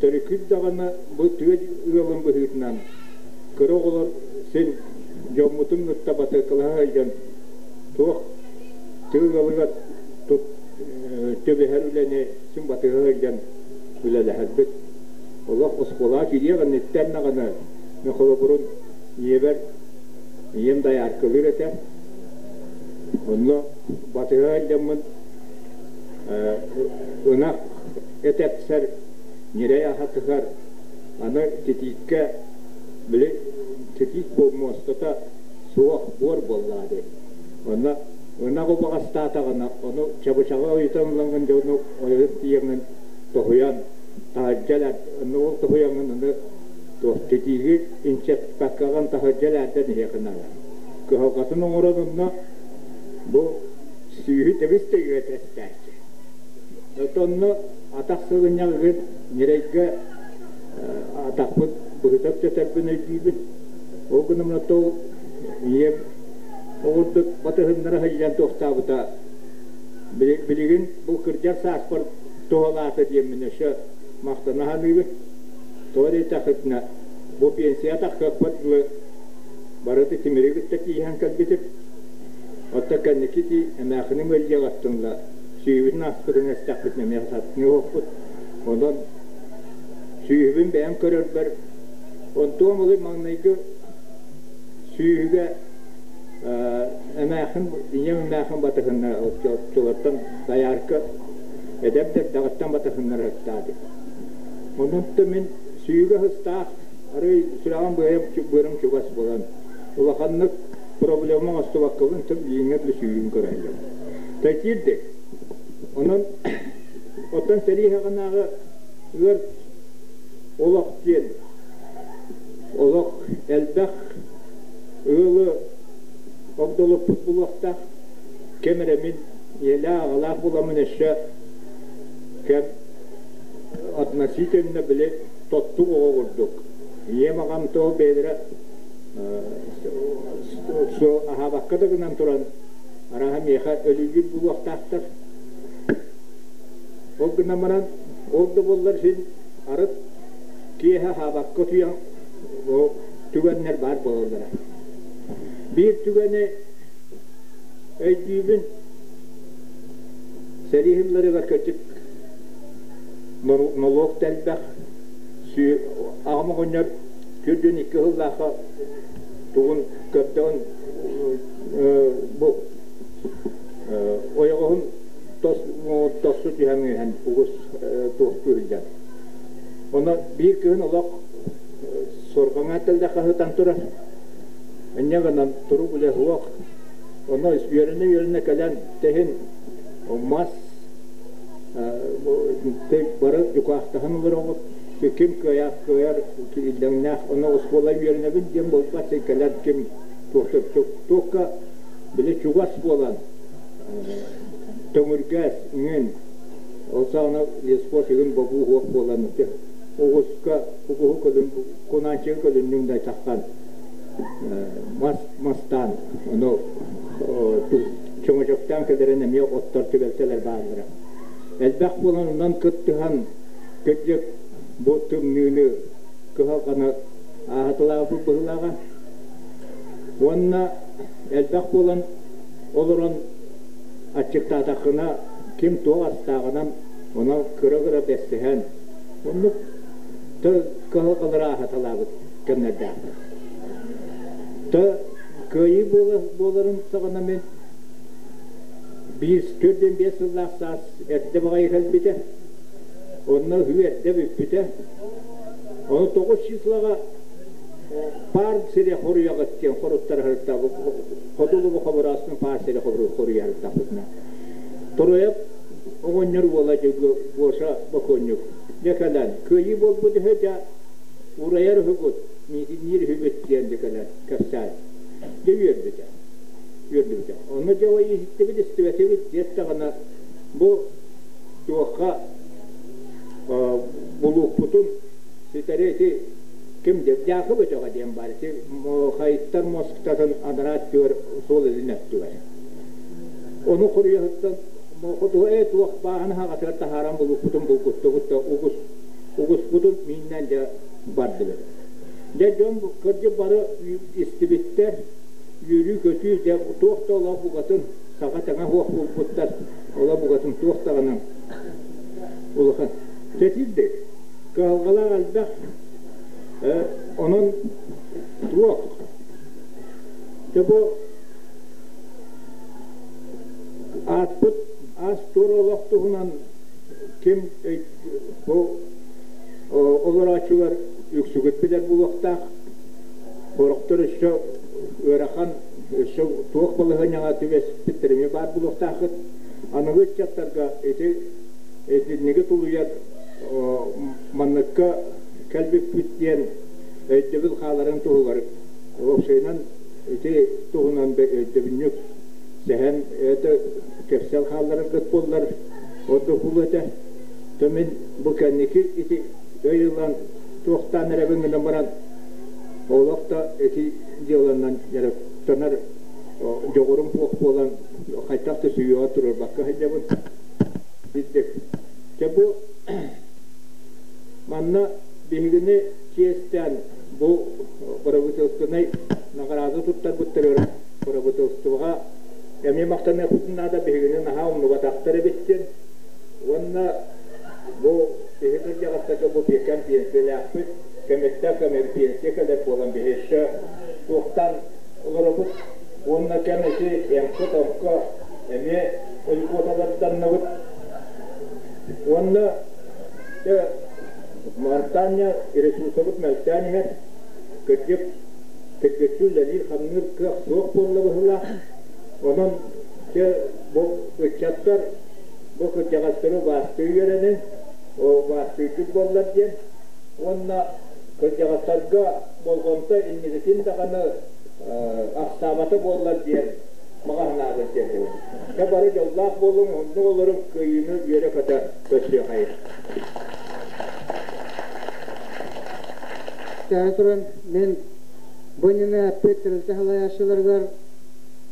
төрүкүт даҕаны бу тыа ыалын быһыытынан кыра оҕолор син дьоммутун кытта батыаккалаһа сылдьан туох тыа ыалыгар түбэһэр үлэни син батыһа сылдьан үлэлэһэрбит. Олох оскуолаҕа киириэх инниттэн даҕаны мин холобурун ийэбэр ийэм дайааркалыыр этэ. Онно батыһа сылдьаммын ынах этэпсэр, ньирэй аһатыһар, аны титииккэ били титиик муостата суох буор буоллаҕа дии. Онно ынах убаҕастаатаҕына, ону чабычаҕы ойутан ылаҥҥын дьэ ону ойон тиийэҥҥин тоһуйан таһырдьа элээр, ол тоһуйаҥҥын аны туох титииги инчэппэккэҕин таһырдьа элээрдэн иһиэххин наада. Кыһалҕатын оҥорон онно бу сүүһү тэбис тэйгэ тэстээччи. Онно атах сылынньаҕыгын ньирэйгэ атахпыт быһыта өктөтөрбүн өйдүүбүн. Ол гынан ол ийэм оҕурдук батыһыннара сылдьан туохтаабыта билигин бу кырдьар сааспар туһалаата диэммин өссө махтана саныыбын. Тоҕо диэтэххитинэ, бу пенсия тахсыахпар дылы барыта тимири кытта тииһэн кэлбитим. Оттон кэнники ити эмээхсиним ыалдьыаҕыттан ыла сүүһүбүтүн ааспытын эстэхпитинэ эмиэ сатыы оһохпут. Онон сүүһүбүн бэйэм көрөрбөр онтуом ылый маҥнайгы сүүһүгэ эмээхсин ийэм эмээхсин батыһыннара оччолортон доярка эдэр эрдэҕиттэн батыһыннара сыттаатым. Онон мин сүүгэ сыстаах арый сүрэҕим быарым чугас буолан улаханнык проблема оҥостубаккабын тым ииҥҥэ да сүүһүн көрөллөр. Тэтиирдик. Онон оттон сэрии саҕанааҕы ыар олох диэн олох элбэх ыалы огдолуппут булуохтаах. Кэм эрэ мин ийэлээх-аҕалаах буламмын өссө кэм относительно били тоттук оҕо курдук. Ийэм аҕам тоҕо бэйэлэрэ аһаабакка да гынан туран арааһа миэхэ өлүүлүүр буолуохтаахтар. Ол гынан баран ол да буоллар син арыт киэһэ аһаабакка утуйан түгэннэр баар буолаллара. Биир түгэни өйдүүбүн сэрии сылларыгар кырдьык нолуок да элбэх аҕам оҕонньор 42 сыллаахха тугун көрдөҕүн бу ойоҕоһун тосу түһэн иһэн угус туохтуу сылдьан Ону биир күһүн олох сорҕоҥо тэллэ хаһытан турар. Инньэ гынан турук үлэ суох. Ону үөрэнэ-үөрэнэ кэлэн тэһин мас бары дьукаахтаһан олороҕут. Ким кыайар кыайар иллэҥнээх. Ону оскуола үөрэнэбин диэн буолбат син кэлэн ким туохка били чугас буолан төҥүргэс иҥин Ол саҕана лесхоз игин бобуу уһуох буолан оҕуска угуһу көлүн кунаанчыгы көлүннүҥ да таххан мас мастаан ону чөҥөчөктөөн кэлэрин эмиэ оттор түбэлтэлэр бааллара. Элбэх буолан онон кыттыһан кырдьык бу тымныыны кыһалҕаны ааһыталаабыт быһыылааҕа. Уонна элбэх буолан олорон аччыктаатаххына ким туох астааҕынан онон кыра-кыра бэссэһэн оннук кыһалҕалары ааһаталаабыт кэмнэрдээхпит. Та кыайыы буоларын саҕана мин биир 45 сыллаах саас эрдэ баҕайы кэлбитэ. Онно үһү эрдэ бүппүтэ. Ону 9 числоҕа паар сири хоруйаҕыт диэн хоруттара сырыттабыт. Хотулубу хобураастын паар сири хоруйа сырыттахпытына. Туруйап оҕонньор уола Гоша бокуонньук дьэ кэлэн кыайыы буолбут үһү дьэ урайар үһүгүт миитинниир үһүбүт диэн дьэ кэлэн кэпсээн дьэ үөрбүтэ үөрдүбүтэ онно дьэ ой иһиттибит истибэтибит диэт даҕаны бу туохха булуукпутун ситэри ити ким деп Дьаакып өтөҕө диэн баар ити хайыттар муостатын анараа өттүгэр суол илин өттүгэр Ону хоруйаһыттан хотугу ээ туох бааһын аһаҕатыгар таһааран булукпутун булгуттубут да угус угуспутун мииннэн дьэ бардыбыт. Дьэ дьон кырдьык бары истибиттэр, үөрүү-көтүү дьэ туох да олох букатын саха тэҥэ суох булбуттар, олох букатын туох даҕаны улахан. Чэтирдик, кыһалҕалаах элбэх, онон туох дьэ бу Ааспыт аас-туор олох туһунан ким бу олорооччулар үксүгүт билэр буолуохтаах. Сорохтор өссө ыарахан, өссө туох балаһыанньаҕа түбэспиттэр эмиэ баар буолуохтааххыт. Аныгы ыччаттарга ити итинниги тулуйар манныкка кэлбиппит диэн өйдөбүл хааларын туһугар уопсайынан Ити туһунан өйдөбүнньүк сэһэн это кэпсэл хааллараргыт буоллар ордук буолуо этэ. То мин бу кэнники ити өй ылан туохтаан эрэбин гынан баран олох да ити дьыаланан дьарыктанар дьоҕурум суох буолан хайдах да сүүйэҕэ туруорбакка сылдьабын. Билдик. Дьэ бу манна биһигини чиэстээн бу бырабыыталыстыбаннай наҕараада туттарбыттарыгар бырабыыталыстыбаҕа эмиэ махтаныахпытын наада биһигини наһаа умнубатахтар эбит диэн уонна бу биһи кырдьаҕастарга бу кэм пенсиялаахпыт кэмиттэн кэм пенсия кэлэр буолан биһи өссө туохтан олоробут уонна кэм ити эмко-томко эмиэ льготаларданныбыт уонна дьэ Мантаанньа ресурсабыт мөлтөөн иһэр, кырдьык, кыргыччы үлэлиир-хамныыр кыах суох буолла быһыылаах. Онон дьэ бу ыччаттар бу кырдьаҕастары убаастыы үөрэнин, убаастыыргыт буоллар диэн уонна кырдьаҕастарга болҕомто инникитин даҕаны ахсаабата буоллар диэн баҕа санаабыт диэн Дьэ бары дьоллоох буолуҥ, уһуннук олоруҥ, кыайыыны үөрэ-көтө көрсүөххэйиҥ. Түмүктээри туран, мин бу иннинэ эппит тэрилтэ салайааччыларыгар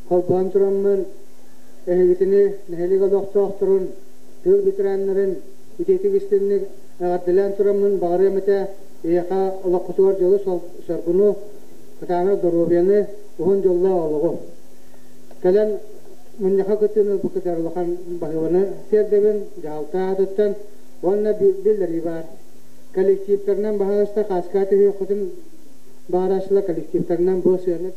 холбоон тураммын, эһигитини нэһилиэк олохтоохторун, тыыл ветераннарын итиитик истинник эҕэрдэлээн тураммын баҕарыам этэ эһиэхэ олоххутугар дьолу-соргуну, кытаанах доруобуйаны, уһун дьоллоох олоҕу. Кэлэн мунньахха кыттыыны ылбыккытыгар улахан баһыыбаны тиэрдэбин дьаһалта аатыттан уонна биллэрии баар. Коллективтарынан баһаҕаста хааска түһүөххүтүн баҕарааччылар коллективтарынан бу сыана.